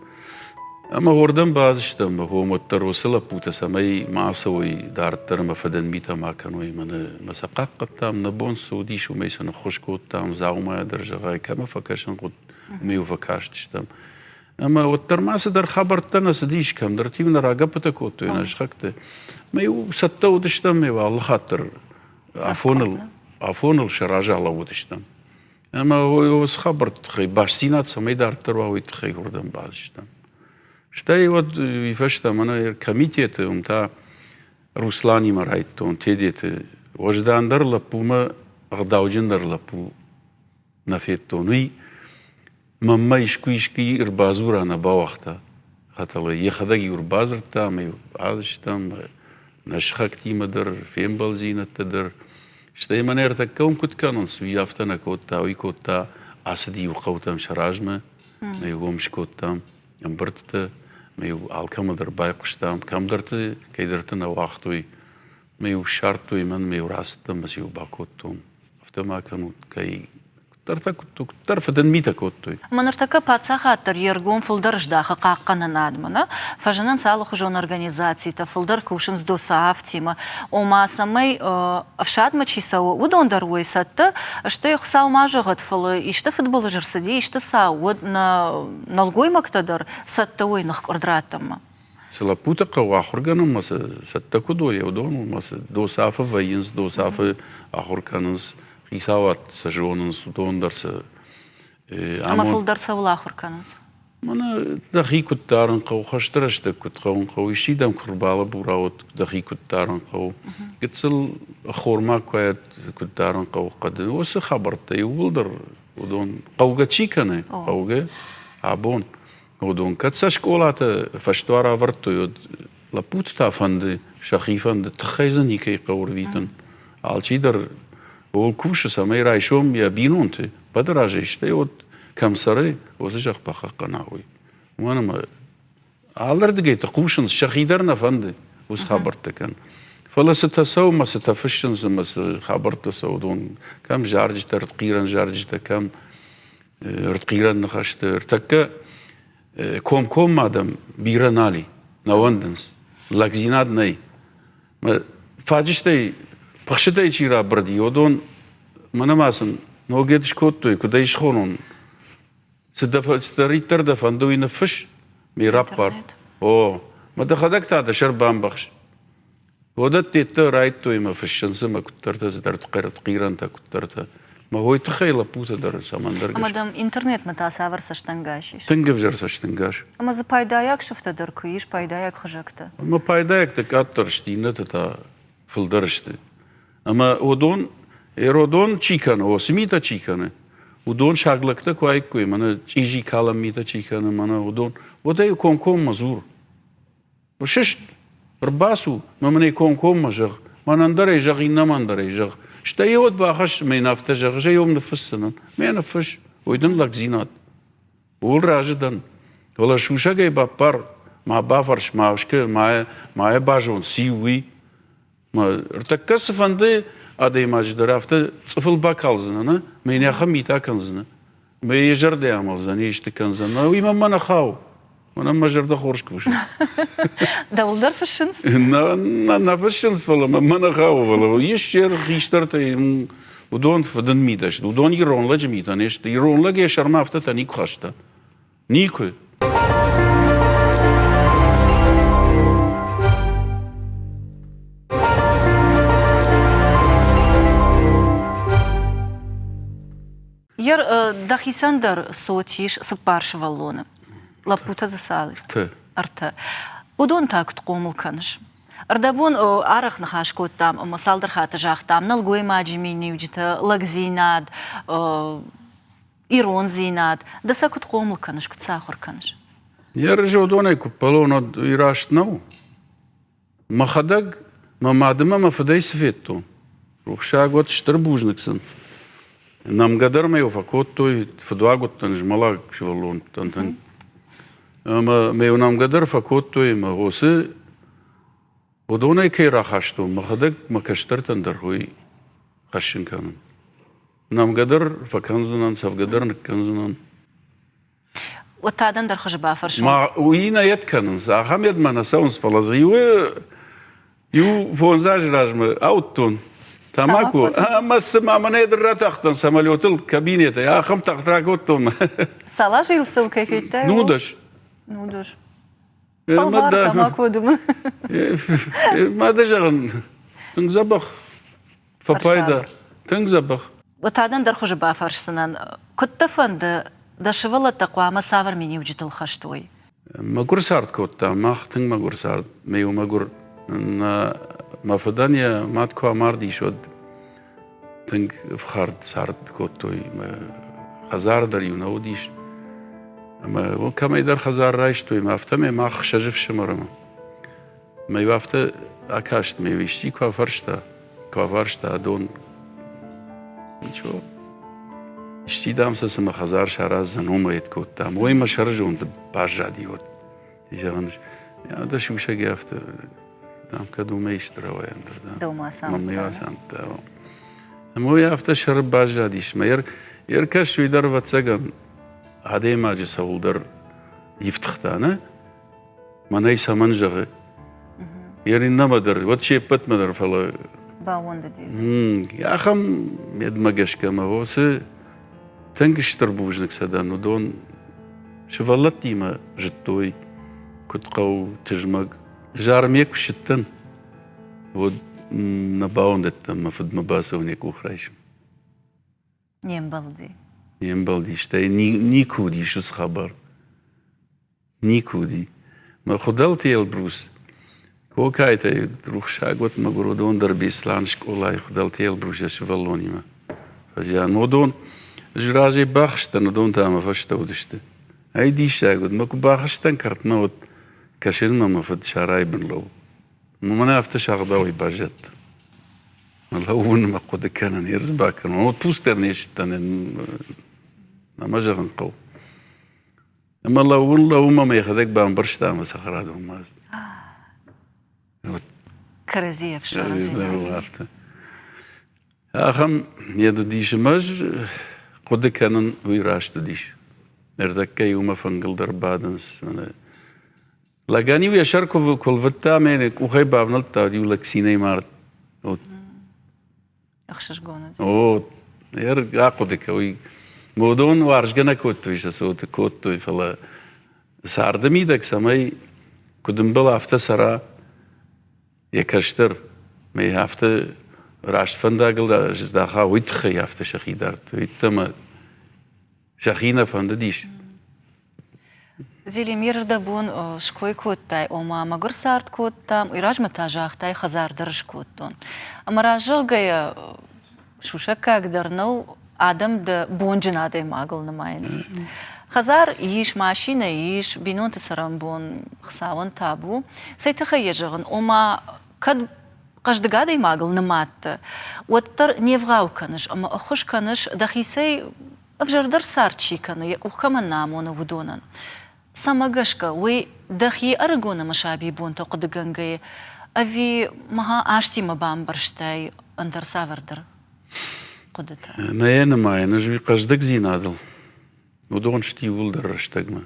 Ӕмӕ уырдӕм бацыдыстӕм, хом уӕддӕр уыцы лӕппутӕ цӕмӕй ма ацӕуой дарддӕр ӕмӕ фыдӕн митӕ ма кӕной, мӕнӕ мӕ сӕ хъахъхъӕдтам, нӕ бон цы уыдис, уымӕй сын ӕххуыс кодтам, дзаумайӕ дӕр зӕгъай, кӕмӕ фӕкӕсын хъуыд, уымӕ-иу фӕкастыстӕм. Ӕмӕ уӕддӕр ма цыдӕр хабӕрттӕ нӕ цыдис, кӕмдӕрты-иу нӕ рагӕппытӕ кодтой нӕ сыхӕгты. Мӕ-иу цӕттӕ уыдыстӕм, ме алы хатт дӕр афоныл, афоныл сӕ разы алӕууыдыстӕм. Ӕмӕ уыцы хабӕртты тыххӕй бастдзинад цӕмӕй дарддӕр уа, уый тыххӕй уырдӕм бацыдыстӕм. Стӕй уӕд уый фӕстӕ мӕнӕ комитеты уым та Русланимӕ райдтон Тедеты уӕздандӕр лӕппумӕ ӕгъдауджындӕр лӕппу нӕ федтон. Уый мӕнмӕ искуы искуы ӕрбадзура нӕ бауагъта хӕтӕлӕй. Йӕхӕдӕг-иу ӕрбадзырдта ӕмӕ-иу ацыдыстӕм нӕ сыхӕгтимӕ дӕр, фембӕлдзинӕдтӕ дӕр. Стӕй мӕнӕ ӕртӕккӕ уым куыд кӕнынц, уый афтӕ нӕ кодта, уый кодта, ацыди-иу хъӕутӕм сӕ размӕ, мӕ-иу уым скодтам ӕмбырдтӕ, мӕ-иу алкӕмӕ дӕр байхъуыстам, кӕмдӕрты кӕйдӕрты нӕ уагътой, мӕ-иу ссардтой мӕн, мӕ-иу рацыдтӕн ӕмӕ сӕ-иу бакодтон. Афтӕ ма кӕнут, кӕй куыддӕртӕ куыддӕр фыдын митӕ кодтой. Ӕмӕ ныртӕккӕ паддзахад дӕр йе ргом фылдӕр здахы хъахъхъӕнынадмӕ, нӕ? Фӕзынынц алыхуызон организацитӕ, фылдӕр кусынц ДОСААФ-тимӕ. Ома, цӕмӕй ӕфсадмӕ чи цӕуы, уыдон дӕр уой цӕттӕ, стӕй Хуыцау ма зӕгъӕд, фӕлӕ исты фыдбылыз ӕрцыди, исты цау, уӕд нӕ нӕлгоймӕгтӕ дӕр цӕттӕ уой ныхкъуырд раттынмӕ. Цы лӕппуты хъӕуы ахуыргӕнынмӕ цы цӕттӕ куыд уой, уыдон уымӕ цы ДОСААФ-ы вӕййынц, ДОСААФ-ы ахуыр кӕнынц, хицауад сӕ зонынц, уыдон дӕр сӕ Ӕмӕ фылдӕр цӕуыл ахуыр кӕнынц? Мӕнӕ дӕхи куыд дарын хъӕуы, хӕсты рӕстӕг куыд хъӕуын хъӕуы, исчи дӕм куы ӕрбалӕбура, уӕд дӕхи куыд дарын хъӕуы, гыццыл ӕххормаг куы уайат, куыд дарын хъӕуы хъӕды. Уыцы хабӕрттӕ иууылдӕр уыдон хъӕугӕ чи кӕны, хъӕугӕ абон. Уыдон кӕд сӕ скъолаты фӕсдуар ӕвӕрдтой, уӕд лӕппуты та фӕнды, сӕхи фӕнды, тыххӕй дзы никӕй хъӕуы рвитын. Алчидӕр ууыл кусы, цӕмӕй райсом йӕ бинонты бӕды разӕй, стӕй уӕд кӕм цӕры, уыцы зӕхх бахъахъхъӕна, уый. Уымӕн ӕмӕ алырдыгӕйты хъусынц, сӕхи дӕр нӕ фӕнды уыцы хабӕрттӕ кӕнын. Фӕлӕ цытӕ цӕуы ӕмӕ цытӕ фыссынц ӕмӕ цы хабӕрттӕ цӕуы, уыдон кӕм зарджытӕ, ӕртхъирӕн зарджытӕ, кӕм ӕртхъирӕн ныхӕсты. Ӕртӕккӕ комкоммӕ адӕм бирӕ нал и, нӕ уӕндынц, лӕгдзинад нӕй. Фаджыстӕй, пыхсытӕй чи рабырди, уыдон мӕнӕ ма сын ногед скодтой, куыд ӕй схонон. Цыдӕриддӕр дӕ фӕнды, уый ныффыс, ме раппар. О, мӕ дӕхӕдӕг та дӕ сӕр бамбӕхс. Уӕдӕттӕ райдтой мӕ фыссынц ӕмӕ куыддӕртӕ цыдӕр ӕртхъирӕнтӕ, куыддӕртӕ. Мӕ уой тыххӕй лӕппутӕ дӕр цӕмӕндӕр Ӕмӕ дӕм интернетмӕ та цавӕр цӕстӕнгас ис? Тынг ӕвзӕр цӕстӕнгас. Ӕмӕ дзы пайдайаг сыфтӕ дӕр куы ис, пайдайаг хызӕгтӕ. Ӕмӕ пайдайӕгтӕ къаддӕр сты, иннӕтӕ та фылдӕр сты. Ӕмӕ уыдон, Эродон чи кӕны, цы митӕ чи кӕны, Уыдон саглӕгтӕ куы аиккой, мӕнӕ чъизи калӕн митӕ чи кӕны, мӕнӕ уыдон, уӕд ӕй комкоммӕ дзур. Сыст, ӕрбацу, мӕ мын ӕй комкоммӕ зӕгъ. Мӕнӕн дӕр ӕй зӕгъ, иннӕмӕн дӕр ӕй зӕгъ. Стӕй йӕ уӕд бахӕсс мӕ йын афтӕ зӕгъ, ӕз ӕй уым ныффысдзынӕн. Мӕ ныффысс, уый дын лӕгдзинад. Ууыл разы дӕн. Фӕлӕ сусӕгӕй баппар, ма бафӕрс, ма скӕ, ма, ма йӕ базон, циу уый. Ма ӕртӕккӕ цыфӕнды адӕймаджы дӕр афтӕ цъыфыл бакалдзынӕ, нӕ? Мӕ йын ахӕм митӕ кӕндзынӕ. Мӕ йӕ зӕрдӕ амӕлдзӕн, исты кӕндзӕн. Уый мӕнмӕ нӕ хауы. Мӕнӕн мӕ зӕрдӕ хорз кусы. Дӕуыл дӕр фыссынц? Нӕ, нӕ, нӕ фыссынц, фӕлӕ мӕнмӕ нӕ хауы. Фӕлӕ ис хистӕртӕй уыдон фыдын митӕ сты. Уыдон ирон лӕджы митӕ не сты. Ирон лӕг йӕ сӕрмӕ афтӕтӕ никуы хаста. Никуы. Ер, дӕхицӕн дӕр цот ис цыппар сывӕллоны. Лӕппутӕ дзы цал? Ӕртӕ. Ӕртӕ. Уыдон та куыд хъомыл кӕныс? Ӕрдӕбон арӕх ныхас кодтам ӕмӕ цалдӕр хатты загътам нӕлгоймаджы миниуджытӕ, лӕгдзинад, ирондзинад. Ды сӕ куыд хъомыл кӕныс, куыд сӕ ахуыр кӕныс? Йӕ рызодонӕй куы ппӕлон, уӕд уый раст нӕу. Мӕхӕдӕг мӕ мадымӕ мӕ фыдӕй цы федтон, рухсаг уӕд, стыр бузныг сын. Нӕмгӕ дӕр мӕ-иу фӕкодтой, фыдуаг уыдтӕн, змӕлӕг сывӕллон уыдтӕн тынг. Ӕмӕ мӕ-иу нӕмгӕ дӕр фӕкодтой ӕмӕ уыцы уыдонӕй кӕй рахастон, мӕхӕдӕг мӕ кӕстӕртӕн дӕр уый хӕссын кӕнын. Нӕмгӕ дӕр фӕкӕндзынӕн, цӕвгӕ дӕр ныккӕндзынӕн. Уӕд та дӕн дӕр хуызы бафӕрсон. Ма уый нӕ йед кӕнынц, ахӕм йедмӕ нӕ цӕуынц, фӕлӕ дзы иуы иу фондз азы размӕ ауыдтон тамако ӕмӕ цыма мӕнӕ дӕр ратахтӕн самолетыл кабинетӕй, ахӕм тахт ракодтон. Цал азы йыл цӕуы кӕй федтай? 19. 19. Фӕлвар тамако дымын. Ма дӕ зӕгъын, тынг дзӕбӕх Фӕпайда. Тынг дзӕбӕх. Та дӕн дӕр хуызы бафӕрсдзынӕн. Куыд дӕ фӕнды, дӕ сывӕллӕттӕ хъуамӕ цавӕр миниуджытыл хӕст уой? Мӕгуыр цард кодтам, мах тынг мӕгуыр цард. Мӕ иу мӕгуыр мӕ фыдӕн йӕ мад куы амардис, уӕд тынг ӕфхӕрд цард кодтой. Мӕ хӕдзар дӕр иу нӕ уыдис. Ӕмӕ кӕмӕйдӕр хӕдзар райстой, ӕмӕ афтӕмӕй мах хсӕз ӕфсымӕры. Мӕ афтӕ акаст, мӕ исчи куы афарста, куы афарста, адон ничего. Исчи, дам, сӕ цымӕ хӕдзар сараздзӕн, уымӕй кодтам. Ой, мӕ сӕрызонды баззади вот. Зӕгъын, дӕ сусӕг афтӕ, дам, кӕд уымӕй исты рауайа ӕндӕр, дам. Дӕумӕ ацамыдта. Ӕмӕ уый афтӕ сӕры баззадис. Мӕ ӕркӕс уый дӕр, ӕвӕццӕгӕн, адӕймаджы цӕуылдӕр ифтыгъта, нӕ? Мӕнӕй цӕмӕн зӕгъы? Йе иннӕмӕ дӕр, уӕд се ппӕтмӕ дӕр, фӕлӕ баууӕндыди. Ахӕм медмӕ гӕсгӕ мӕ уыцы тынг стыр бузныг сӕ дӕн. Уыдон сывӕллӕттимӕ зыдтой, куыд хъӕуы тызмӕг. Зармӕ куы ссыдтӕн, уӕд нӕ бауӕндыдтӕн мӕ фыдмӕ бацӕуын йӕ къух райсын. Не мбӕлди. Не мбӕлди, стӕй никуы уыдис уыцы хабар. Никуы уыди. Мӕ хуыдӕлты Елбрус, Кокайтӕй рухсаг уӕд мӕгуыр уыдон дӕр Беслӕны скъолайы Хуыдӕлты Елбрус йӕ сывӕллонимӕ фӕзиан. Уыдон ӕз разӕй бахызтӕн, уыдон та мӕ фӕстӕ уыдысты. Ай диссаг уыд, мӕ куы бахызтӕн кӕртмӕ, уӕд кӕсынмӕ мӕ фыд сарайы бын лӕууы. Мӕнӕ афтӕ сагъдауӕй баззадтӕн. Лӕууын мӕ хъуыды кӕнын, ерыс бакӕнын. Отпуск дӕр не ссыдтӕн, ӕмӕ зӕгъын хъӕуы. Ӕмӕ лӕууын, лӕууын ӕмӕ йӕхӕдӕг бамбӕрста ӕмӕ цӕхӕрадонмӕ ацыд. Кӕрӕдзи ӕфсӕрындзинад. Афтӕ. Ахӕм йед уыдис ӕмӕ ӕз хъуыды кӕнын, уый раст уыдис. Ныртӕккӕ иумӕ фынгыл дӕр бадынц. Лӕгӕн-иу йӕ сӕр куы лвыдта ӕмӕ йын къухӕй бавнӕлдта, уӕд-иу лӕг цинӕй мард. Ӕхсызгон уыди. О, ахъуыды кӕ, уый уыдон уарзгӕ нӕ кодтой сӕ цоты, кодтой, фӕлӕ царды мидӕг цӕмӕй куыд ӕмбӕлы, афтӕ цӕра йӕ кӕстӕр, мӕ афтӕ раст фӕндагыл здӕха, уый тыххӕй афтӕ сӕхи дардтой. Йеддӕмӕ сӕхи нӕ фӕндыдис. Зелимир дӕ бон ской кодтай, ома мӕгуыр цард кодтам, уый размӕ та загътай, хӕдзар дӕр скодтон. Ӕмӕ разӕгъгӕйӕ сусӕггаг дӕр нӕу. Адӕм дӕ бонджын адӕймагыл нымайынц. Хӕдзар ис, машинӕ ис, бинонты цӕрӕнбон Хуыцауӕн табу. Цӕй тыххӕй йӕ зӕгъын, ома кӕд хъӕздыг адӕймагыл нымадты, уӕддӕр не вгъау кӕныс ӕмӕ ӕххуыс кӕныс, дӕхицӕй ӕвзӕрдӕр цард чи кӕны, йӕ къух кӕмӕн нӕ амоны, уыдонӕн. Цӕмӕ гӕсгӕ, уый дӕхи ӕрыгон ӕмӕ сабибонтӕ хъуыдыгӕнгӕйӕ ӕви мӕ азтимӕ бамбӕрстай ӕндӕр цавӕрдӕр хъуыдытӕ? Нӕ йӕ нымайын ӕз уый хъӕздыгдзинадыл. Уыдон сты иууылдӕр рӕстӕгмӕ.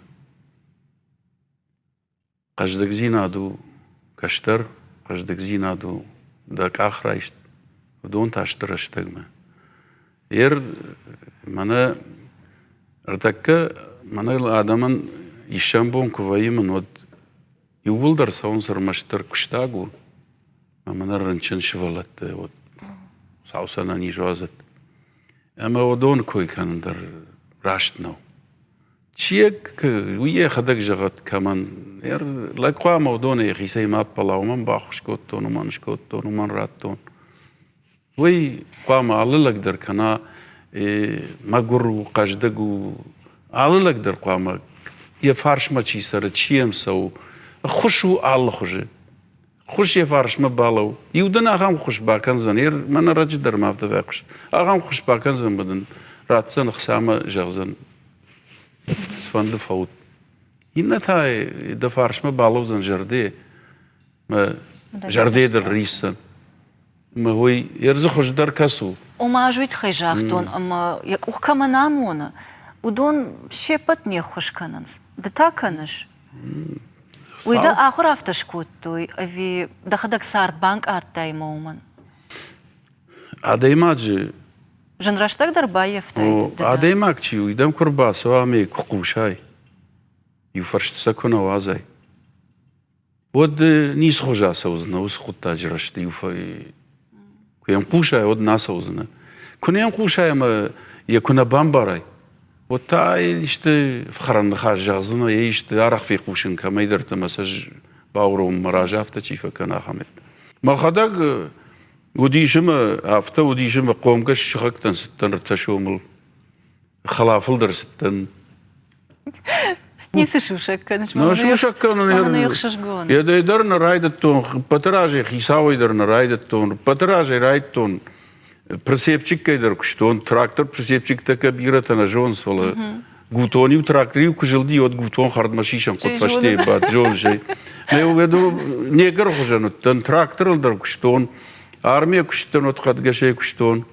Хъӕздыгдзинад у кӕстӕр, хъӕздыгдзинад у дӕ къахрайст, уыдон та сты рӕстӕгмӕ. Ер мӕнӕ ӕртӕккӕ мӕнӕ адӕмӕн исӕн бон куы вӕййы мын, уӕд иууылдӕр цӕуынц ӕрмӕстдӕр куыстагур ӕмӕ мӕнӕ рынчын сывӕллӕттӕ уӕд Хуыцау сӕ ӕнӕниз уадзӕд. Ӕмӕ уыдон кой кӕнын дӕр раст нӕу. Чи уый йӕхӕдӕг зӕгъӕд, кӕмӕн. Лӕг хъуамӕ уыдонӕй йӕхицӕй ма ӕппӕла, уымӕн баххуыс кодтон, уымӕн скодтон, уымӕн радтон. Уый хъуамӕ алы лӕг дӕр кӕна, мӕгуыр у, хъӕздыг у, алы лӕг дӕр хъуамӕ йӕ фарсмӕ чи цӕры, чи йӕм цӕуы, ӕххуыс у алы хуызы. Ххуыс йӕ фарсмӕ балӕуу. Иу дын ахӕм ххуыс бакӕндзӕн, мӕнӕ раджы дӕр ма афтӕ фехъуыст. Ахӕм ххуыс бакӕндзӕн ӕмӕ дын ратдзӕн ӕхца ӕмӕ зӕгъдзӕн, цыфӕнды фӕут. Иннӕ та дӕ фарсмӕ балӕудзӕн зӕрдӕ, мӕ зӕрдӕ дӕр рисдзӕн. Мӕ уый ӕрдзы хуыздӕр кӕцы у? Ома ӕз уый тыххӕй загътон, ӕмӕ йӕ къух кӕмӕн амоны, уыдон се ппӕт не ххуыс кӕнынц. Ды та кӕныс? Уый дӕ ахуыр афтӕ скодтой ӕви дӕхӕдӕг цард банкъардтай ӕмӕ уымӕн? Адӕймаджы Зын рӕстӕг дӕр баййӕфтай ды дӕр. Адӕймаг чи у, уый дӕм куы рбацӕуа ӕмӕ йӕ куы хъусай, иу фӕрсты сӕ куы нӕ уадзай, уӕд ницы хуызы ацӕудзынӕ уыцы хъуыддаджы рӕзты иу куы йӕм хъусай, уӕд нӕ ацӕудзынӕ. Куы нӕ йӕм хъусай ӕмӕ йӕ куы нӕ бамбарай, уӕд та исты фхӕрӕн ныхас зӕгъдзынӕ, йе исты арӕх фехъусын кӕмӕйдӕрты ӕмӕ сӕ бауромын мӕ разы афтӕ чи фӕкӕны, ахӕм. Мӕхӕдӕг уыдис ӕмӕ афтӕ уыдис ӕмӕ хъомгӕс сыхӕгтӕн цыдтӕн ӕртӕ сомыл хӕлафыл дӕр цыдтӕн. Ницы сусӕг кӕныс? Нӕ сусӕг кӕнын. Мӕнӕ ӕхсызгон. Едӕй дӕр нӕ райдыдтон, ппӕты разӕй хицауӕй дӕр нӕ райдыдтон, ппӕты разӕй райдыдтон. Прицепчиккӕй дӕр куыстон, трактор прицепчиктӕ кӕ бирӕтӕ нӕ зонынц, фӕлӕ гутон-иу трактор-иу куы зылди, уӕд гутон хӕрдмӕ сисӕн хъуыд фӕстейы бад, зоныс ӕй. Негр хуызӕн уыдтӕн, тракторыл дӕр куыстон, армийӕ куыстон, уӕд хъӕдгӕсӕй куыстон.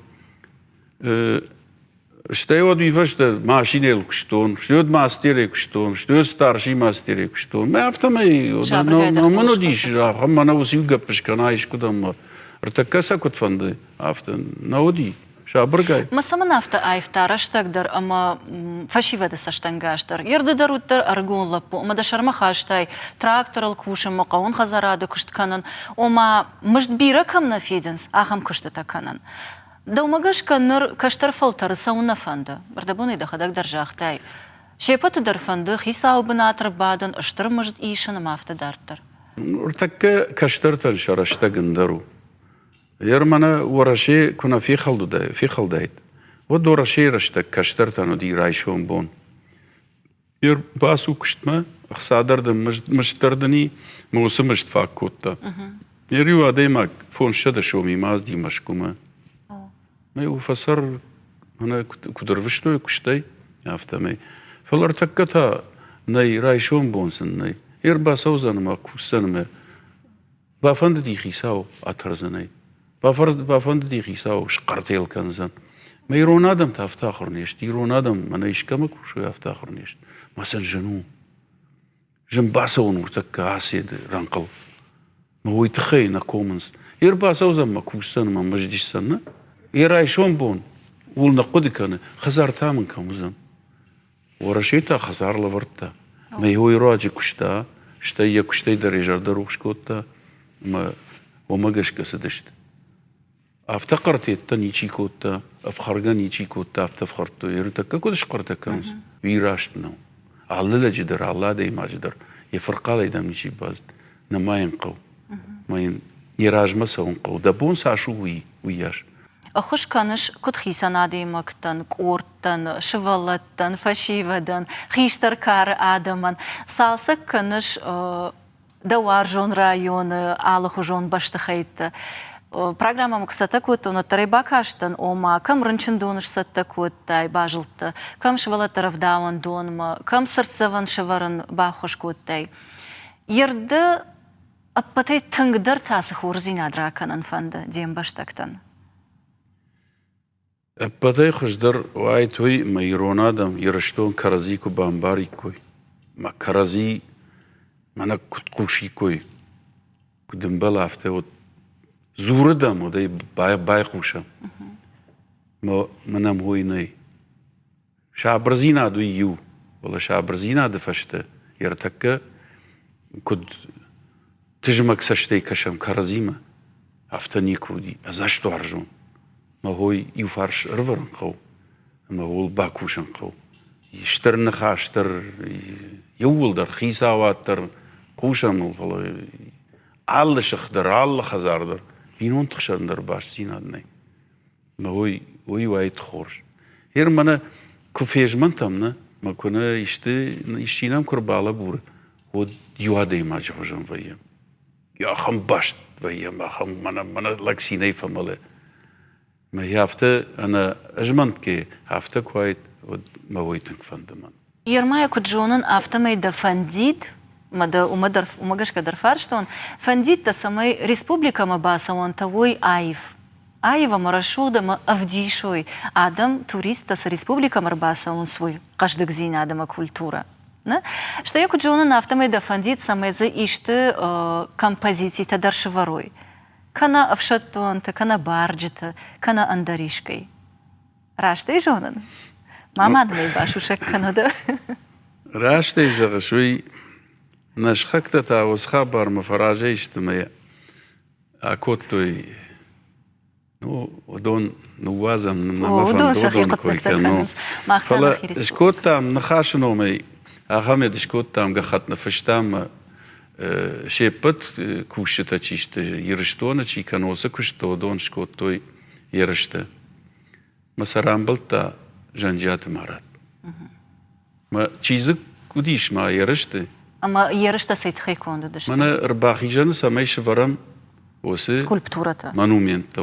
Стӕй уӕд уый фӕстӕ машинӕйыл куыстон, стӕй уӕд мастерӕй куыстон, стӕй уӕд старший мастерӕй куыстон. Мӕ афтӕмӕй мын уыдис, ахӕм мӕнӕ уыцы иу гӕпп скӕна искуыдӕм мӕ. Ӕртӕккӕ сӕ куыд фӕнды, афтӕ нӕ уыди, сабыргай. Мӕ цӕмӕн афтӕ аивта рӕстӕг дӕр ӕмӕ фӕсивӕды цӕстӕнгас дӕр? Ерды дӕр уыддӕр ӕрыгон лӕппу ӕмӕ дӕ сӕрмӕ хастай тракторыл кусынмӕ, хъӕуон хӕдзарады куыст кӕнын, ома мызд бирӕ кӕм нӕ фидынц, ахӕм куыстытӕ кӕнын. Дӕумӕ гӕсгӕ ныр кӕстӕр фӕлтӕры цӕуын нӕ фӕнды? Ӕрдӕбонӕй дӕхӕдӕг дӕр загътай, се ппӕты дӕр фӕнды хицауы бынат ӕрбадын, стыр мызд исын ӕмӕ афтӕ дарддӕр. Ныртӕккӕ кӕстӕртӕн сӕ рӕстӕг ӕндӕр у. Ер мӕнӕ Уӕрӕсе куы нӕ фехӕлдаид, уӕд Уӕрӕсейы рӕстӕг кӕстӕртӕн уыди райсом бон. Ер бацу куыстмӕ, ӕхца дӕр дын, мызд дӕр дын и, мӕ уыцы мызд фаг кодта. Ер иу адӕймаг 500 сомимӕ ацыди Мӕскуымӕ. Мӕ иу фӕцӕр, мӕнӕ куыд ӕрвыстой куыстӕй, афтӕмӕй. Фӕлӕ ӕртӕккӕ та нӕй, райсом бон сын нӕй. Ер бацӕудзӕн ӕмӕ кусдзӕн ӕмӕ Бафӕндыди хицау атӕрдзӕнӕй, бафӕндыди хицау схъӕртел кӕндзӕн. Мӕ ирон адӕм та афтӕ ахуыр не сты. Ирон адӕм мӕнӕ искӕмӕ кусой, афтӕ ахуыр не сты. Мӕ сын зын у. Зын бацӕуын уртӕккӕ аседы рӕнхъыл. Мӕ уый тыххӕй нӕ комынц. Йе рбацӕудзӕн мӕ кусдзӕн мӕ мыздисдзӕн, нӕ? Йӕ райсом бон ууыл нӕ хъуыды кӕны, хӕдзар та мын кӕм уыдзӕн? Уӕрӕсе та хӕдзар лӕвӕрдта. Мӕ уый руаджы куыста, стӕй йӕ куыстӕй дӕр йӕ зӕрдӕ рухс кодта ӕмӕ уымӕ гӕсгӕ цыдысты. Афтӕ хъӕртеттӕ ничи кодта, ӕфхӕргӕ ничи кодта, афтӕ ӕфхӕрдтой. Ӕртӕккӕ куыд схъӕртӕ кӕнынц, уый раст нӕу. Алы лӕджы дӕр, алы адӕймаджы дӕр йӕ фырхъалӕй дӕм ничи базыд. Нымайын хъӕуы. Ӕмӕ йын йӕ размӕ цӕуын хъӕуы. Дӕ бон цас у, уый, уыйас. Ӕххуыс кӕныс куыд хицӕн адӕймӕгтӕн, къордтӕн, сывӕллӕттӕн, фӕсивӕдӕн, хистӕр кары адӕмӕн. Цалцӕг кӕныс дӕ уарзон районы алыхуызон бӕстыхӕйтты. Программӕмӕ куы цӕттӕ кодтон, уӕддӕр ӕй бакастӕн, ома кӕм рынчындоны сцӕттӕ кодтай, базылдтӕ, кӕм сывӕллӕтты рӕвдауӕндонмӕ, кӕм цыртдзӕвӕн сӕвӕрын баххуыс кодтай. Ерды ӕппӕтӕй тынгдӕр та цы хорздзинад ракӕнын фӕнды де мбӕстӕгтӕн? Ӕппӕтӕй хуыздӕр уаид уый, ӕмӕ ирон адӕм Ирыстон кӕрӕдзи куы бамбариккой, ӕмӕ кӕрӕдзи мӕнӕ куыд хъусиккой, куыд ӕмбӕлы, афтӕ вот дзуры дӕм, уӕд ӕй байхъусӕм. Мӕ нӕм уый нӕй. Сабырдзинад уый иу, фӕлӕ сабырдзинады фӕстӕ ӕртӕккӕ куыд тызмӕг цӕстӕй кӕсӕм кӕрӕдзимӕ, афтӕ никуы уыди. Ӕдзӕстуарзон. Мӕ хой иуфарс ӕрывӕрын хъӕуы ӕмӕ ууыл бакусын хъӕуы. Стыр ныхас дӕр, иууылдӕр, хицауад дӕр хъусӕм ыл, фӕлӕ алы сых дӕр, алы хӕдзар дӕр бинонты хсӕн дӕр бастдзинад нӕй. Мӕ уый, уый уаид хорз. Гъер мӕнӕ куы фезмӕнтӕм, нӕ, мӕ куы нӕ исты, исчи нӕм куы рбалӕбуры, уӕд иу адӕймаджы хуызӕн вӕййӕм. Ахӕм баст вӕййӕм, ахӕм мӕнӕ, мӕнӕ лӕг цинӕй фӕмӕлы. Мӕ афтӕ ӕнӕ ӕзмӕнтгӕ афтӕ куы уаид, уӕд мӕ уый тынг фӕнды мӕн. Ермайӕ куыд зонын, афтӕмӕй дӕ фӕндид, мӕ дӕ уымӕ дӕр, уымӕ гӕсгӕ дӕр фарстон, фӕндид дӕ, цӕмӕй республикӕмӕ бацӕуӕнтӕ уой аив. Аив ӕмӕ рӕсугъд ӕмӕ ӕвдисой, адӕм, туристтӕ цы республикӕмӕ ӕрбацӕуынц, уый хъӕздыгдзинад ӕмӕ культурӕ. Нӕ? Стӕй куыд зонын, афтӕмӕй дӕ фӕндид, цӕмӕй дзы исты композицитӕ дӕр сывӕрой. Кӕнӕ ӕфсӕддонты, кӕнӕ барджыты, кӕнӕ ӕндӕр искӕй. Раст ӕй зонын? Ма ма дын ӕй басусӕг кӕнод. Раст ӕй зӕгъыс, уый нӕ сыхӕгтӕ та уыцы хабармӕ фӕразӕй сты мӕ акодтой. Ну, уыдон ныууадзӕм, нӕ мӕ фӕнды уыдон кой кӕнын. Фӕлӕ скодтам ныхасы номӕй, ахӕм ед скодтам, гӕххӕтт ныффыстам се ппӕт кусджытӕ чи сты, Ирыстоны чи кӕны, уыцы куысттӕ уыдон скодтой ерысты. Мӕ сӕ рамбылдта Зӕнджиаты Марат. Мӕ чи дзы уыдис ма ерысты? Ӕмӕ ерыстӕ цӕй тыххӕй конд уыдысты? Мӕнӕ ӕрбахизӕны цӕмӕй сӕвӕрӕм уыцы скульптурӕтӕ. Монументтӕ,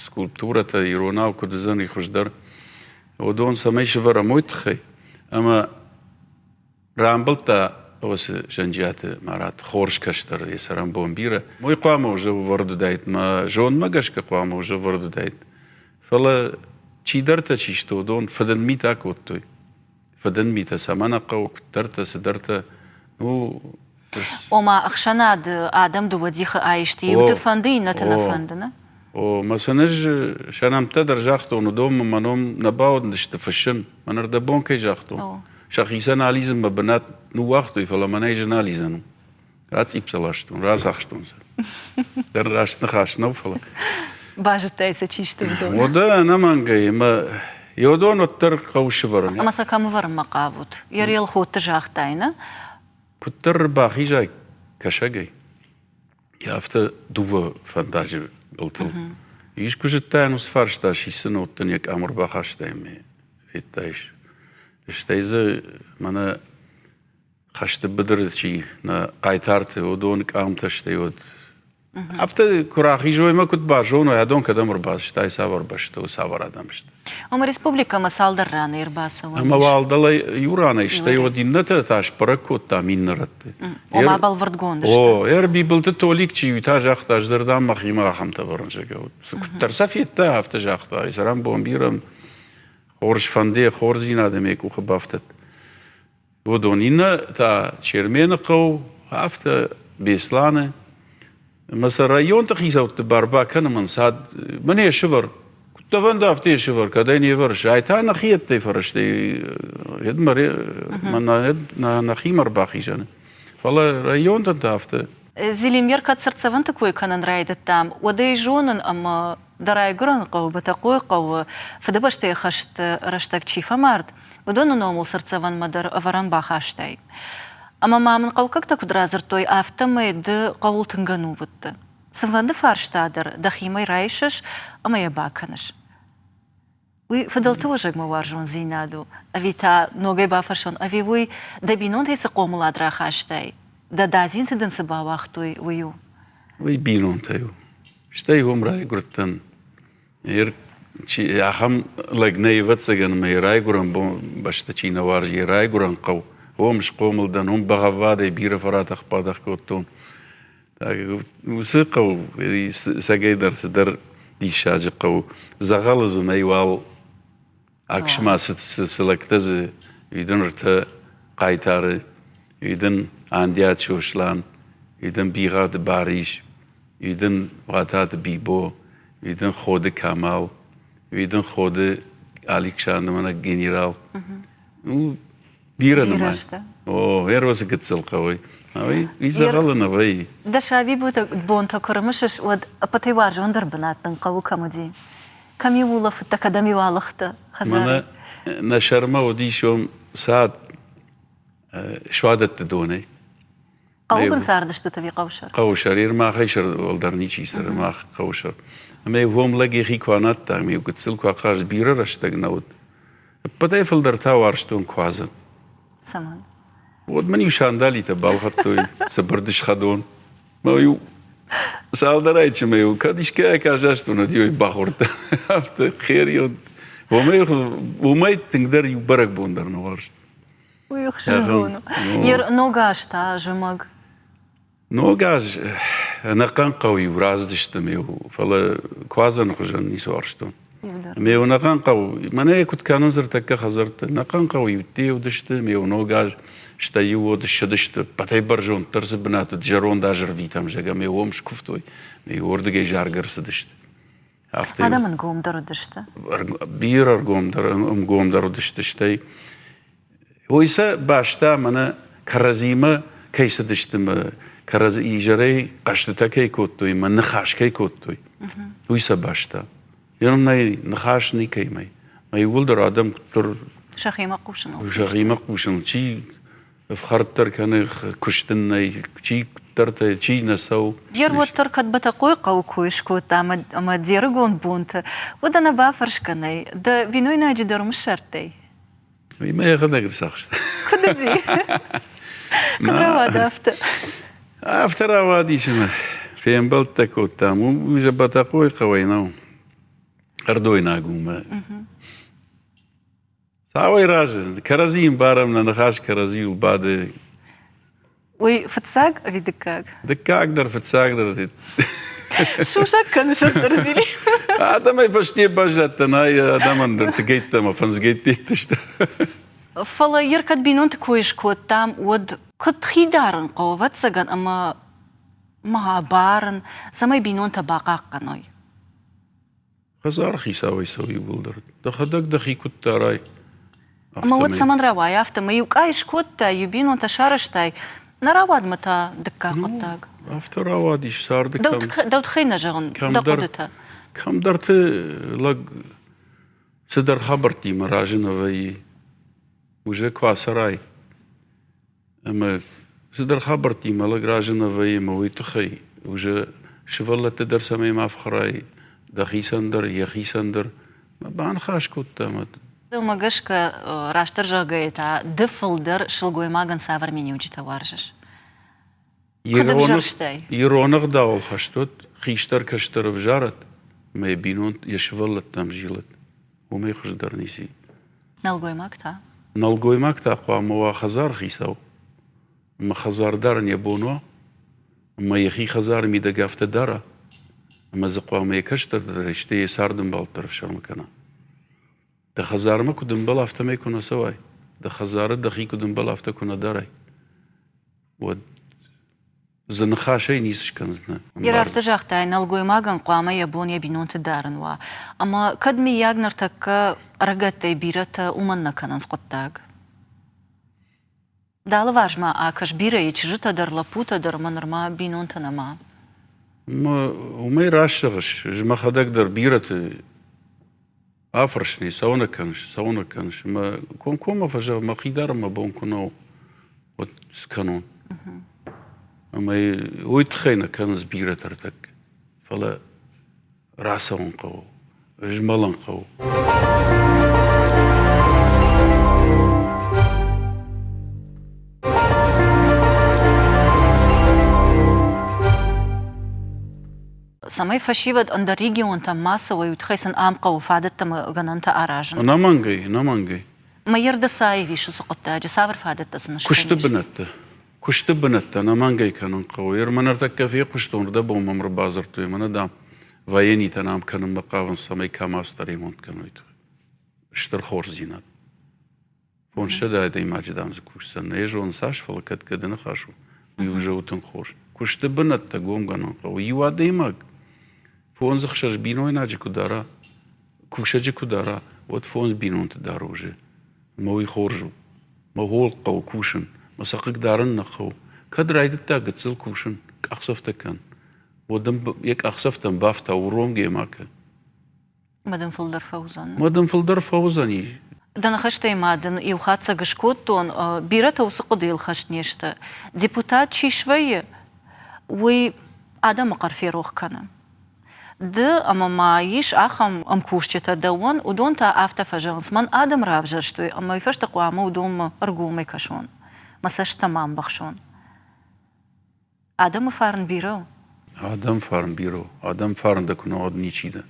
скульптурӕтӕ иронау куыд уыдзӕни хуыздӕр, уыдон цӕмӕй сӕвӕрӕм, уый тыххӕй. Ӕмӕ Рамбылдта уыцы Зӕнджиаты Марат хорз кӕстӕр, йӕ цӕрӕнбон бирӕ. Уый хъуамӕ уже ӕвӕрд уыдаид, мӕ зондмӕ гӕсгӕ хъуамӕ уже ӕвӕрд уыдаид. Фӕлӕ чидӕртӕ чи сты, уыдон фыдын митӕ кодтой. Фыдын митӕ цӕмӕн хъӕуы, куыддӕртӕ, цыдӕртӕ. Ну, Ома ӕхсӕнады адӕм дыууӕ дихы аисты, иуты фӕнды, иннӕты нӕ фӕнды, нӕ? О, мӕ сын ӕз сӕ нӕмттӕ дӕр загътон, уыдонмӕ мӕ ном нӕ бауӕндысты фыссын. Мӕн ӕрдӕбон кӕй загътон. Сӕхицӕн алидзынмӕ бынат ныууагътой, фӕлӕ мӕнӕй зын алидзӕн у. Рацъипп сӕ ластон, рацахстон сӕ. Дӕр раст ныхас нӕу, фӕлӕ. Базыдтай сӕ, чи сты уыдон? Уӕдӕ ӕнӕмӕнгӕй, ӕмӕ уыдон уӕддӕр хъӕуы сывӕрын. Ӕмӕ сӕ кӕм ӕвӕрынмӕ хъавут? Йӕ Елхотты загътай, нӕ? Куыддӕр бахизай кӕсӕгӕй, афтӕ дыууӕ фӕндаджы былтыл. Искуы зыдтай, уыцы фарста сисын уыдтӕн йӕ къам ӕрбахастай ӕмӕ федтаис. Стӕй дзы мӕнӕ хӕсты быдыры чи нӕ хъайтарты, уыдон къамтӕ стӕй уӕд Афтӕ куы рахизой ӕмӕ куыд базоной, адон кӕдӕм ӕрбацыдысты, ай цавӕр бӕстӕ у, цавӕр адӕм сты. Ӕмӕ республикӕмӕ цалдӕр ранӕй ӕрбацӕуӕн Ӕмӕ уал дӕлӕ иу ранӕй, стӕй уӕд иннӕтӕ та сбӕрӕг кодтам иннӕ рӕтты. Ома бӕлвырдгонд сты. О, ӕр Бибылты Толик чи уый та загъта, ӕз дӕр дам мӕхимӕ ахӕмтӕ вӕрын, зӕгъгӕ. Куыддӕр сӕ федта, афтӕ загъта, цӕрӕнбон бирӕ хорз фӕнды, хорздзинад ӕм йӕ къухы бафтыд. Уыдон иннӕ та Чермены хъӕу, афтӕ Беслӕны. Ӕмӕ сӕ районты хицӕутты бар бакӕнӕм ӕнцад. Мӕн йе сывӕр. Куыд дӕ фӕнды, афтӕ йе сывӕр, кӕд ӕй не вӕрыс. Ай та нӕхиӕттӕй фӕрӕзтӕй нӕхимӕ ӕрбахизӕны. Фӕлӕ районтӕн та афтӕ. Зелимер кӕд цыртдзӕвӕнты кой кӕнын райдыдтам, уӕд ӕй зонын ӕмӕ дӕ райгуырӕн хъӕу Бӕтӕхъойы хъӕуы Фыдыбӕстӕйы хӕсты рӕстӕг чи фӕмард, уыдоны номыл цыртдзӕвӕнмӕ дӕр ӕвӕрӕн бахастай. Ӕмӕ ма мын хъӕуккӕгтӕ куыд радзырдтой, афтӕмӕй ды хъӕуыл тынг ӕнувыд дӕ. Цыфӕнды фарста дӕр дӕхимӕ райсыс ӕмӕ йӕ бакӕныс. Уый фыдӕлты уӕзӕгмӕ уарзондзинад у, ӕви та ногӕй бафӕрсон, ӕви уый дӕ бинонтӕй цы хъомылад рахастай, дӕ дадзинты дын цы бауагътой, уый у? Уый бинонтӕй у. Стӕй уым райгуырдтӕн. Ахӕм лӕг нӕй, ӕвӕццӕгӕн, ӕмӕ йӕ райгуырӕн бӕстӕ чи нӕ уарзы, йӕ райгуырӕн хъӕу. Уым схъомыл дӕн, уым бӕгъӕввадӕй бирӕ фӕратӕх-бадӕх кодтон. Уыцы хъӕу цӕгӕйдӕр цыдӕр диссаджы хъӕу. Дзӕгъӕлы дзы нӕй уал Аксма цы лӕгтӕ дзы уыдон ӕртӕ хъайтары, уыдон Андиаты Сослан, уыдон Бигъаты Барис, уыдон Уататы Бибо, уыдон Ходы Камал, уыдон Ходы Александр мӕнӕ генерал. Ну, бирӕ нымай. О, Эросы гыццыл хъӕуӕй. Уый дзӕгъӕлы нӕ вӕййы. Дӕ сабибонтӕ куы рымысыс, уӕд ӕппӕтӕй уарзондӕр бынат дын хъӕуы кӕм уыди? Кӕм-иу улӕфыдтӕ, кӕдӕм-иу алыгътӕ хӕдзары? Мӕнӕ нӕ сӕрмӕ уыдис уым цад суадӕтты донӕй. Хъӕуы бын цардыстут ӕви хъӕусӕр? Хъӕусӕр. Ир махӕй сӕр уӕлдӕр ничи цӕры, мах хъӕусӕр. Ӕмӕ уым лӕг йӕхи куы анадта, ӕмӕ-иу гыццыл куы ахъазыд, бирӕ рӕстӕг нӕ уыд. Ӕппӕтӕй фылдӕр та уарзтон куадзӕн. Цӕмӕн? Уӕд мын-иу сандалитӕ балхӕдтой, цыбырдыс хӕдон. Мӕ-иу цалдӕрӕй чымӕ-иу кӕд искӕй аказастон, уӕд-иу ӕй бахордта. Афтӕ хер уымӕй, уымӕй тынгдӕр иу бӕрӕгбон дӕр нӕ уарзт. Уый ӕхсызгон у. Йе ног аз та зымӕг. Ног аз ӕнӕхъӕн хъӕу-иу рацыдыстӕм иу, фӕлӕ куадзӕны хуызӕн ницы уарзтон. Ме ӕнӕхъӕн хъӕу, мӕнӕ куыд кӕнынц ӕртӕккӕ хӕдзӕртты, ӕнӕхъӕн хъӕу-иу ӕдде уыдысты, ме ног аз, стӕй-иу уӕд ссыдысты, ӕппӕтӕй бӕрзонддӕр цы бынат уыд, зӕронд аз ӕрвитӕм, зӕгъгӕ, ме уым скуывтой, ме уырдыгӕй заргӕ ӕрцыдысты. Афтӕ Адӕм ӕнгомдӕр уыдысты. Бирӕ ӕргомдӕр, ӕнгомдӕр уыдысты, стӕй Уый сӕ бӕстӕ мӕнӕ кӕрӕдзимӕ кӕй цыдысты мӕ кӕрӕдзи изӕрӕй хъӕзтытӕ кӕй кодтой мӕ ныхас кӕй кодтой, уый сӕ бӕстӕ. Йӕ нӕй ныхас никӕимӕ. Мӕ иууылдӕр адӕм куыддӕр сӕхимӕ хъусыныл. Сӕхимӕ хъусын. Чи ӕфхӕрддӕр кӕны, куыст ын нӕй, чи куыддӕртӕ, чи нӕ цӕуы. Йе уӕддӕр кӕд Бӕтӕхъойы хъӕуы кой скодта ӕмӕ де рыгон бонты, уӕд ӕнӕ бафӕрсгӕ нӕй, дӕ бинойнаджы дӕр уым ссардтай? Уый мӕ йӕхӕдӕг ӕрцахста. Куыд уыди? Куыд рауад афтӕ? Афтӕ рауадис ӕмӕ фембӕлдтӕ кодтам. Уый Бӕтӕхъойы хъӕуӕй нӕу. Ӕрдойнаг у мӕ. Цауӕй разы. Кӕрӕдзийы ӕмбарӕм, нӕ ныхас кӕрӕдзийыл бады. Уый фыццаг ӕви дыккаг? Дыккаг дӕр, фыццаг дӕр. Сусӕг кӕныс уӕддӕр, Зили. Адӕмӕй фӕсте баззадтӕн, ай адӕмӕн дӕр тыгӕйттӕ ӕмӕ фӕндзгӕйттӕ сты. Фӕлӕ йе ркӕд бинонты кой скодтам, уӕд куыд хи дарын хъӕуы, ӕвӕццӕгӕн, ӕмӕ ма барын, цӕмӕй бинонтӕ бахъахъхъӕной? Хӕдзары хицауӕй цӕуы иууылдӕр. Дӕхӕдӕг дӕхи куыд дарай, Ӕмӕ уӕд цӕмӕн рауайы афтӕ? Мӕ иу къай скодтай, иу бинонтӕ сарӕзтай, нӕ рауадмӕ та дыккаг хъуыддаг. Афтӕ рауадис царды кӕм. Дӕу тыххӕй нӕ зӕгъын, дӕ хъуыдытӕ. Кӕмдӕрты лӕг цыдӕр хабӕрттимӕ разы нӕ вӕййы. Уже куы ацӕрай, Ӕмӕ цыдӕр хабӕрттимӕ лӕг разы нӕ вӕййы ӕмӕ уый тыххӕй уже сывӕллӕтты дӕр цӕмӕй ма фхӕрай, дӕхицӕн дӕр, йӕхицӕн дӕр. Мӕ баныхас кодта ӕмӕ Дӕумӕ гӕсгӕ, растдӕр зӕгъгӕйӕ та, ды фылдӕр сылгоймагӕн цавӕр миниуджытӕ уарзыс? Куыд ӕвзӕрстай? Ирон ӕгъдауыл хӕст уыд, хистӕр кӕстӕр ӕвзарӕд ӕмӕ йӕ бинонт йӕ сывӕллӕттӕм зилӕд. Уымӕй хуыздӕр ницы и. Нӕлгоймаг та? Нӕлгоймаг та хъуамӕ уа хӕдзары хицау. Ӕмӕ хӕдзар дарын йӕ бон уа, ӕмӕ йӕхи хӕдзары мидӕг афтӕ дара, ӕмӕ дзы хъуамӕ йӕ кӕстӕр дӕр стӕй йӕ цардӕмбал дӕр ӕфсӕрмы кӕна. Дӕ хӕдзармӕ куыд ӕмбӕлы, афтӕмӕй куы нӕ цӕуай, дӕ хӕдзары дӕхи куыд ӕмбӕлы, афтӕ куы нӕ дарай, уӕд дзы ныхасӕй ницы скӕндзынӕ. Йе афтӕ загътай, нӕлгоймагӕн хъуамӕ йӕ бон йӕ бинонты дарын уа. Ӕмӕ кӕд мыййаг ныртӕккӕ ӕрыгӕттӕй бирӕтӕ уымӕн нӕ кӕнынц хъуыддаг? Дӕ алыварс-ма акӕс, бирӕ и чызджытӕ дӕр, лӕппутӕ дӕр ӕмӕ нырма бинонтӕ нӕма. Уымӕй раст зӕгъыс, ӕз мӕхӕдӕг дӕр бирӕты афӕрсынӕй цӕуынӕ кӕныс, цӕуынӕ кӕныс. Ӕмӕ комкоммӕ фӕзӕгъ, мӕхи дӕр мӕ бон куы нӕу, уӕд скӕнон. Ӕмӕ уый тыххӕй нӕ кӕнынц бирӕтӕ ӕртӕккӕ. Фӕлӕ рацӕуын хъӕуы, змӕлын хъӕуы. Цӕмӕй фӕсивӕд ӕндӕр регионтӕм ма цӕуой, уый тыххӕй сын ам хъӕуы фадӕттӕ ӕмӕ гӕнӕнтӕ аразын. Ӕнӕмӕнгӕй, ӕнӕмӕнгӕй. Мӕйырды цаив ис уыцы хъуыддаджы? Цавӕр фадӕттӕ сын скӕнис? Куысты бынӕттӕ. Куысты бынӕттӕ ӕнӕмӕнгӕй кӕнын хъӕуы. Ӕрмӕ ныртӕккӕ фехъуыстон, рдӕбон мӕм ӕрбадзырдтой, мӕнӕ, дам, военитӕн ам кӕнынмӕ хъавынц, цӕмӕй КАМАЗтӕ ремонт кӕной. Стыр хорздзинад. 500 адӕймаджы, дам, дзы кусдзӕн. Нӕ зонын цас, фӕлӕ кӕд гӕды ныхас у, уый уже у тынг хорз. Куысты бынӕттӕ гомгӕнӕн хъӕуы. Иу адӕймаг фондз-ӕхсӕз бинойнаджы куы дара, кусӕджы куы дара, уӕд фондз бинонты дӕр уже. Ӕмӕ уый хорз у. Мӕ хол хъӕуы кусын, мӕ сӕ хъыгдарын нӕ хъӕуы. Кӕд райдыдта гыццыл кусын, къахдзӕфтӕ кӕн, уӕд ын йӕ къахдзӕфтӕм бафтау, уромгӕ ма кӕн. Мӕ дын фылдӕр фӕуыдзӕн. Мӕ дын фылдӕр фӕуыдзӕни. Дӕ ныхӕстӕй ма дын иу хатдзӕг скодтон. Бирӕтӕ уыцы хъуыдыйыл хӕст не сты. Депутат чи свӕййы, уый адӕмы хъӕр ферох кӕны. Ды ӕмӕ ма ис ахӕм ӕмкусджытӕ дӕуӕн, уыдон та афтӕ фӕзӕгъынц, мӕн адӕм равзӕрстой ӕмӕ уый фӕстӕ хъуамӕ уыдонмӕ ӕргомӕй кӕсон, мӕ цӕст ма ӕмбӕхсон. Адӕмы фарн бирӕ у. Адӕм фарн бирӕ у. Адӕм фарн дӕ куы нӕ уӕд ничи дӕ.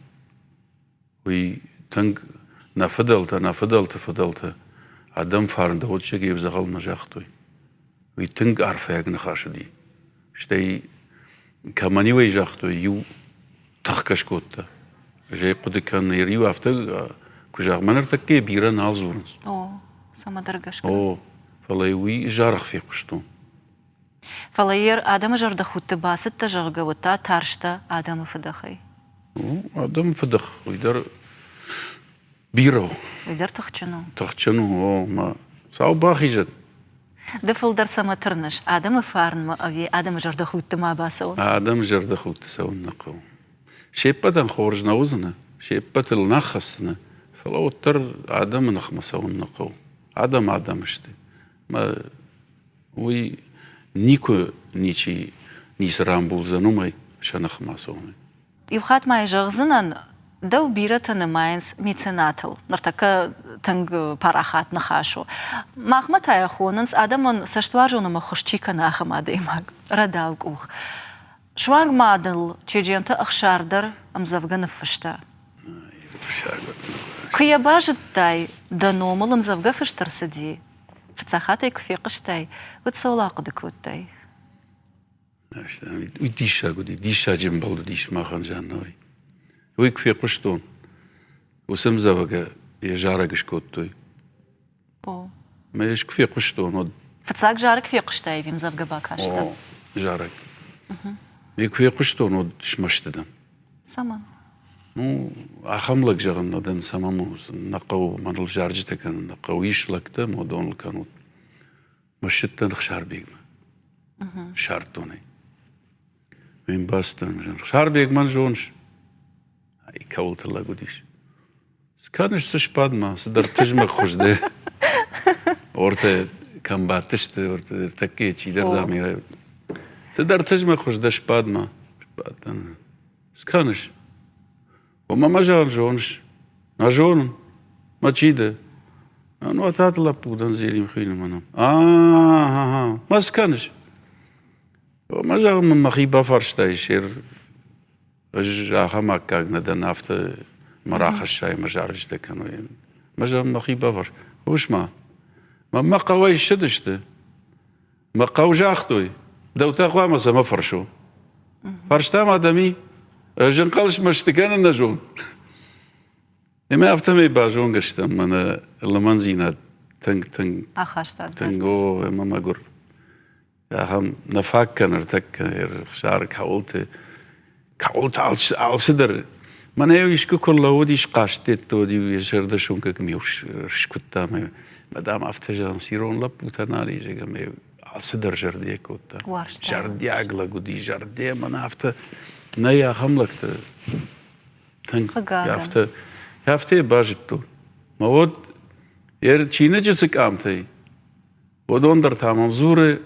Уый тынг нӕ фыдӕлтӕ, нӕ фыдӕлты фыдӕлтӕ адӕм фарн дӕ уӕд сегӕй дзӕгъӕл нӕ загътой. Уый тынг арфӕйаг ныхас уыди. Стӕй кӕмӕн-иу ӕй загътой, иу тӕхгӕ скодта. Ӕз ӕй хъуыды кӕнын, иу афтӕ куы зӕгъ, мӕ ныртӕккӕ бирӕ нал дзурынц. О, цӕмӕдӕр гӕсгӕ. О, фӕлӕ уый зарӕх фехъуыстон. Фӕлӕ йе адӕмы зӕрдӕхудты бацыдтӕ, зӕгъгӕ, уӕд та тарстӕ адӕмы фыдӕхӕй. Адӕмы фыдӕх, уый дӕр бирӕ у. Уый дӕр тыхджын у. Тыхджын у, о, мӕ сау бахизӕд. Ды фылдӕр цӕмӕ тырныс, адӕмы фарнмӕ ӕви адӕмы зӕрдӕхудты ма бацӕуын? Адӕмы зӕрдӕхудты цӕуын нӕ хъӕуы. Се ппӕтӕн хорз нӕ уыдзынӕ, се ппӕтыл нӕ хӕцдзынӕ, фӕлӕ уӕддӕр адӕмы ныхмӕ цӕуын нӕ хъӕуы. Адӕм адӕм сты. Мӕ уый никуы ничи ницы рамбулдзӕн уымӕй сӕ ныхмӕ цӕуынӕй. Иу хатт ма йӕ зӕгъдзынӕн, дӕу бирӕтӕ нымайынц меценатыл. Ныртӕккӕ тынг парахат ныхас у. Махмӕ та йӕ хонынц, адӕмӕн цӕстуарзон ӕмӕ хуыз чи кӕны, ахӕм адӕймаг, рӕдау къух. Суанг ма дыл Чеджемты Ӕхсар дӕр ӕмдзӕвгӕ ныффыста. Куы йӕ базыдтай, дӕ номыл ӕмдзӕвгӕ фыст ӕрцыди, фыццаг хатт ӕй куы фехъуыстай, уӕд цӕуыл ахъуыды кодтай? Уый диссаг уыди, диссаджы ӕмбӕлд уыдис махӕн Жаннӕйы. Уый куы фехъуыстон, уыцы ӕмдзӕвгӕ йӕ зарӕг скодтой. О. Мӕ ӕз куы фехъуыстон, уӕд... Фыццаг зарӕг фехъуыстай ӕви ӕмдзӕвгӕ бакастӕ? О, зарӕг. Мӕ куы фехъуыстон, уӕд смӕсты дӕн. Цӕмӕн? Ну, ахӕм лӕг зӕгъын нӕ дӕн, цӕмӕн нӕ хъӕуы мӕныл зарджытӕ кӕнын нӕ хъӕуы, ис лӕгтӕ, ӕмӕ уыдоныл кӕнут. Мӕ ссыдтӕн Ӕхсарбегмӕ. Ссардтон ӕй. Ме мбӕстӕн Ӕхсарбег мӕн зоныс? Ай кӕуылты лӕг уыдис. Цы кӕныс, цы сбад ма, цыдӕр тызмӕг хуыз дӕ. Ортӕ кӕм бадтысты, ортӕ ӕртӕккӕ чидӕр дам Цыдӕр тызмӕг хуыз дӕ сбад ма. Сбадтӕн. Цы кӕныс? Омӕ мӕ зӕгъын зоныс? Нӕ зонын. Мӕ чи дӕ? Нуататы лӕппу дӕн Зелим хуыйны мӕнӕн. А-а-а, мӕ цы кӕныс? Мӕ зӕгъын мын мӕхи бафарстай, сер ӕз ахӕм аккаг нӕ дӕн, афтӕ мӕ рахӕссай, мӕ зарджытӕ кӕной. Мӕ зӕгъын мӕхи бафарс. Хъус-ма, мӕнмӕ хъӕуӕй ссыдысты. Мӕ хъӕу загътой, дӕу та хъуамӕ цӕмӕ фӕрсо? Фарста ма дӕм и? Ӕз ӕнхъӕл смӕсты кӕнын нӕ зон. Ӕмӕ афтӕмӕй базонгӕ стӕм мӕнӕ лымӕндзинад тынг тынг ахаста тынг о ӕмӕ мӕгуыр ахӕм нӕ фаг кӕны ӕртӕккӕ ӕхсар кӕуылты кӕуылты алцыдӕр мӕнӕ искуы куы лӕууыдис хъазтдетты уӕд-иу йӕ зӕрдӕ суынгӕг ме скуыдта ӕмӕ мадам афтӕ зӕгъынц ирон лӕппутӕ нал ис ӕмӕ алцыдӕр зӕрдийӕ кодта зӕрдиаг лӕг уыди зӕрдийӕ мӕнӕ афтӕ нӕй ахӕм лӕгтӕ тынг афтӕ афтӕ йӕ базыдтон мӕ уӕд йӕ чиныджы цы къамтӕй уыдон дӕр та мӕм дзуры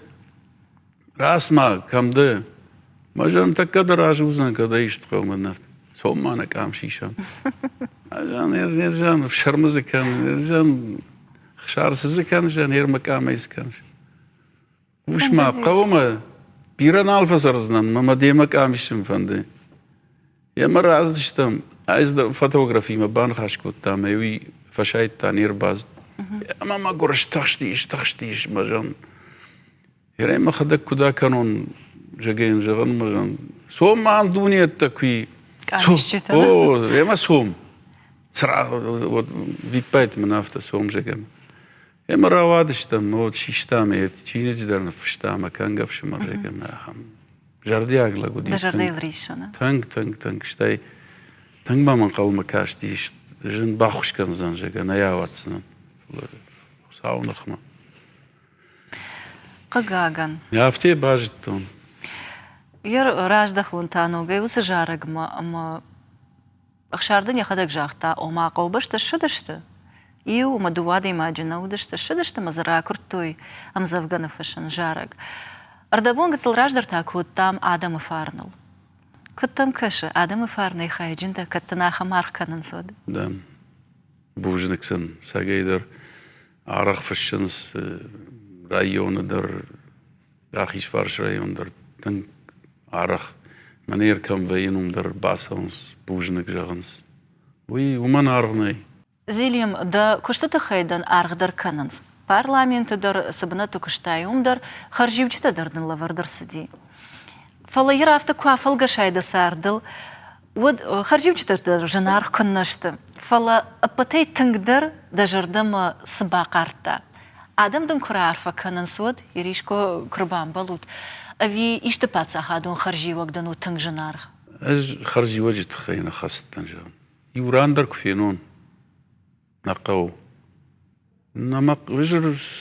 Рацма, кӕм дӕ? Мӕ зӕн тӕккӕ дӕр разы уыдзӕн, кӕд ӕй ист хъӕумӕ нӕ. Цом ма нӕ къам сисӕм. Ӕзӕн, ӕрзӕн, ӕфсӕрмы дзы кӕн, ӕрзӕн, хсар цы дзы кӕныс, ӕрмӕ къамӕй цы кӕныс. Ус ма хъӕуы мӕ бирӕ нал фӕцӕрдзынӕн, мӕ мӕ демӕ къам исын фӕнды. Йемӕ рацыдыстӕм, ӕз фотографимӕ баныхас кодтам, ӕмӕ уый фӕсайдта, не рбацыд. Ӕмӕ мӕгуыр стыхстис, стыхстис мӕ зӕгъын. Ерӕй мӕхӕдӕг куыд акӕнон, зӕгъын, зӕгъын мӕ зӕгъын. Цом ма ам дунеӕттӕ куы Къамисджытӕ. О, ӕмӕ цом. Виппайд мын афтӕ цом, зӕгъӕм. Ӕмӕ рауадыстӕм, вот систам ӕй, чиныджы дӕр ныффыстам, ӕмӕ кӕнгӕ ӕфсымӕр, зӕгъӕм, ахӕм зӕрдиаг лӕг уыди. Дӕ зӕрдӕйыл риссы, нӕ? Тынг, тынг, тынг. Стӕй тынг мӕм ӕнхъӕлмӕ кастис, зын баххуыс кӕндзӕн, зӕгъгӕ, нӕ йӕ ауадздзынӕн. Фӕлӕ Хуыцауы ныхмӕ. Хъыгагӕн. Афтӕ базыдтон. Йе раздӕхон та ногӕй уыцы зарӕгмӕ ӕмӕ Ӕхсар дын йӕхӕдӕг загъта, ома хъӕубӕстӕ ссыдысты, иу ӕмӕ дыууӕ адӕймаджы нӕ уыдысты, ссыдысты ӕмӕ дзы ракуырдтой ӕмдзӕвгӕ ныффыссын зарӕг. Ӕрдӕбон гыццыл раздӕр та кодтам адӕмы фарныл. Куыд дӕм кӕсы, адӕмы фарнӕй хайджын дӕ, кӕд дын ахӕм аргъ кӕнынц, уӕд? Да. Бузныг сын, сагӕй дӕр арӕх фыссынц районы дӕр, Рахизфарс район дӕр тынг арӕх мӕнӕ кӕм вӕййын, уым дӕр бацӕуынц, бузныг зӕгъынц. Уый уымӕн аргъ нӕй. Зелим, дӕ куысты тыххӕй дын аргъ дӕр кӕнынц. Парламенты дӕр цы бынӕтты куыстай, уым дӕр хӕрзиуджытӕ дӕр дын лӕвӕрд ӕрцыди. Фӕлӕ йыр афтӕ куы афӕлгӕсай дӕ цардыл, уӕд хӕрзиуджытӕ дӕр зынаргъ куыннӕ сты, фӕлӕ ӕппӕтӕй тынгдӕр дӕ зӕрдӕмӕ цы бахъардта? Адӕм дын куы раарфӕ кӕнынц, уӕд Ириско куы рбамбӕлут, ӕви исты паддзахадон хӕрзиуӕг дын у тынг зынаргъ? Ӕз хӕрзиуӕджы тыххӕй нӕ хӕцыдтӕн, зӕгъын. Иу ран дӕр куы фенон, нӕ хъӕуы. Нӕ мӕ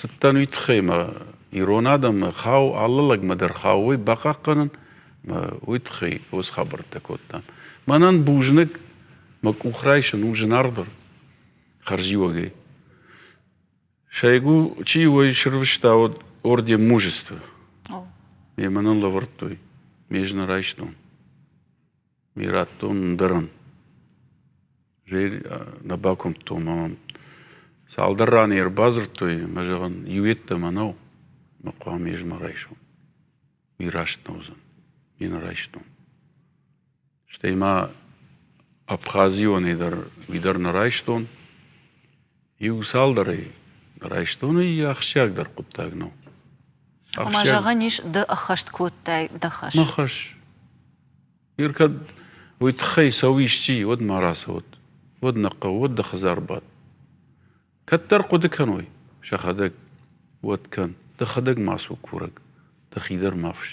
цыдтӕн уый тыххӕй мӕ ирон адӕммӕ хау алы лӕгмӕ дӕр хауой бахъахъхъӕнын мӕ уый тыххӕй уыцы хабӕрттӕ кодтам. Мӕнӕн бузныг, мӕ къух райсын у зынаргъдӕр хӕрзиуӕгӕй. Шойгу чи уый сырвыста уӕд орден мужества. Ме мӕнӕн лӕвӕрдтой, ме ӕз нӕ райстон. Ме радтон ӕндӕрӕн. Нӕ бакуымдтон ӕмӕ цалдӕр раны ӕрбадзырдтой ӕмӕ зӕгъын, иу йеддӕмӕ нӕу, мӕ хъуамӕ ӕз ма райсон. Уый раст нӕ уыдзӕн. Ме нӕ райстон. Стӕй ма абхазионӕй дӕр уый дӕр нӕ райстон. Иу цалдӕрӕй райстон, уый ахсджиагдӕр хъуыддаг нӕу. Ома зӕгъӕн ис, ды ӕххӕст кодтай дӕ хӕс. Мӕ хӕс. Ир кӕд уый тыххӕй цӕуы исчи, уӕд ма рацӕуӕд. Уӕд нӕ хъӕуы, уӕд дӕ хӕдзар бад. Кӕддӕр хъуыды кӕной сӕхӕдӕг, уӕд кӕн. Дӕхӕдӕг ма цу курӕг, дӕхи дӕр ма фыс.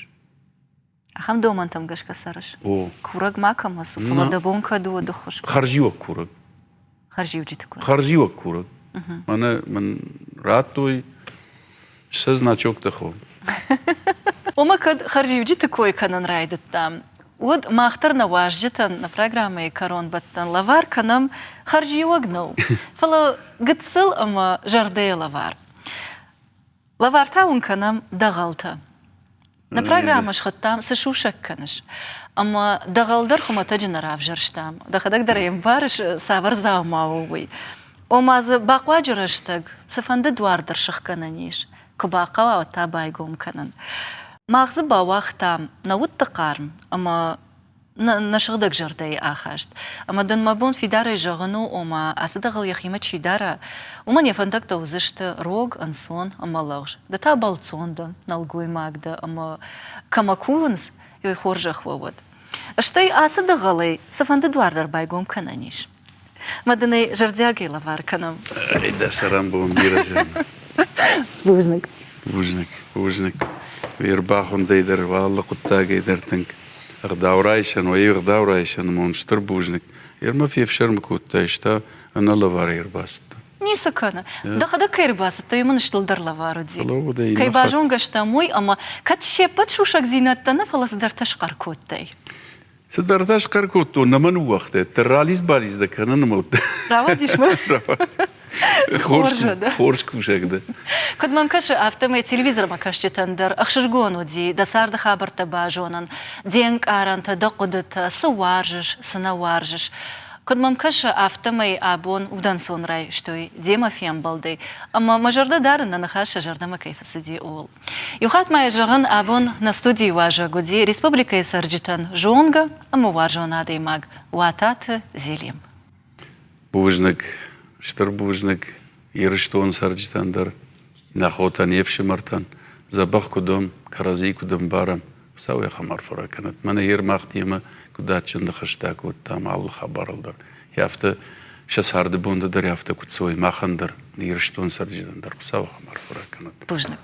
Ахӕм домӕнтӕм гӕсгӕ цӕрыс? О. Курӕг ма кӕмӕ цу, фӕлӕ дӕ бон кӕд у, уӕд ӕххуыс кӕн. Хӕрзиуӕг курӕг. Хӕрзиуджыты курӕг. Хӕрзиуӕг курӕг. Мӕнӕ мын радтой сӕ значоктӕ хо. Ома кӕд хӕрзиуджыты кой кӕнын райдыдтам, уӕд мах дӕр нӕ уазджытӕн нӕ программӕйы кӕронбӕттӕн лӕвар кӕнӕм хӕрзиуӕг нӕу, фӕлӕ гыццыл ӕмӕ зӕрдӕйы лӕвар. Лӕвар та уын кӕнӕм дӕгъӕлтӕ. Нӕ программӕ схуыдтам «Цы сусӕг кӕныс?» Ӕмӕ дӕгъӕл дӕр хуымӕтӕджы нӕ равзӕрстам. Дӕхӕдӕг дӕр ӕй ӕмбарыс, цавӕр дзаума у, уый. Ома дзы бахъуаджы рӕстӕг цыфӕнды дуар дӕр сыхгӕнӕн ис, куы бахъӕуа, уӕд та байгом кӕнын. Мах дзы бауагътам нӕ удты хъарм ӕмӕ нӕ сыгъдӕг зӕрдӕйы ахаст. Ӕмӕ дын мӕ бон фидарӕй зӕгъын у, ома ацы дӕгъӕл йӕхимӕ чи дара, уымӕн йӕ фӕндӕгтӕ уыдзысты рог, ӕнцон ӕмӕ лӕгъз. Ды та бӕлццон дӕ, нӕлгоймаг дӕ ӕмӕ кӕмӕ кувынц, уый хорзӕх уӕ уӕд. Стӕй ацы дӕгъӕлӕй цыфӕнды дуар дӕр байгом кӕнӕн ис. Мӕ дын ӕй зӕрдиагӕй лӕвар кӕнӕм. Ай, дӕ цӕрӕнбон бирӕ зӕгъ. Бузныг. Бузныг, бузныг. Уе рбахуындӕй дӕр, алы хъуыддагӕй дӕр тынг ӕгъдау райсӕн, уӕ ӕгъдау райсӕн, мон стыр бузныг. Ермӕ фефсӕрмы кодтаис та ӕнӕ лӕварӕй ӕрбацыдтӕн. Ницы кӕны. Дӕхӕдӕг кӕй ӕрбацыдтӕ, уый мын стылдӕр лӕвар уыди. Кӕй базонгӕ стӕм, уый ӕмӕ кӕд се ппӕт сусӕгдзинӕдтӕ нӕ, фӕлӕ цыдӕртӕ схъӕр кодтай. Цыдӕртӕ схъӕр кодтон, нӕ мӕ ныууагътай. Ралидз-балидз дӕ кӕнын ӕмӕ Рауадис мӕ? Хорз, хорз кусӕг дӕ. Куыд мӕм кӕсы, афтӕмӕй телевизормӕ кӕсджытӕн дӕр ӕхсызгон уыди дӕ царды хабӕрттӕ базонын, де нкъарӕнтӕ, дӕ хъуыдытӕ, цы уарзыс, цы нӕ уарзыс. Куыд мӕм кӕсы, афтӕмӕй абон удӕнцон райстой демӕ фембӕлдӕй, ӕмӕ мӕ зӕрдӕ дарын, нӕ ныхас сӕ зӕрдӕмӕ кӕй фӕцыди, ууыл. Иу хатт ма йӕ зӕгъын, абон нӕ студийы уазӕг уыди республикӕйы цӕрджытӕн зонгӕ ӕмӕ уарзон адӕймаг Уататы Зелим. Бузныг, стыр бузныг Ирыстоны цӕрджытӕн дӕр, нӕ хотӕн, не фсымӕртӕн. Дзӕбӕх куыд уӕм, кӕрӕдзийы куыд ӕмбарӕм, Хуыцау ахӕм арфӕ ракӕнӕд. Мӕнӕ йе рмах демӕ куыд адджын ныхӕстӕ кодтам алы хабарыл дӕр. Афтӕ сӕ царды бонты дӕр афтӕ куыд цӕуой махӕн дӕр, Ирыстоны цӕрджытӕн дӕр Хуыцау ахӕм арфӕ ракӕнӕд. Бузныг.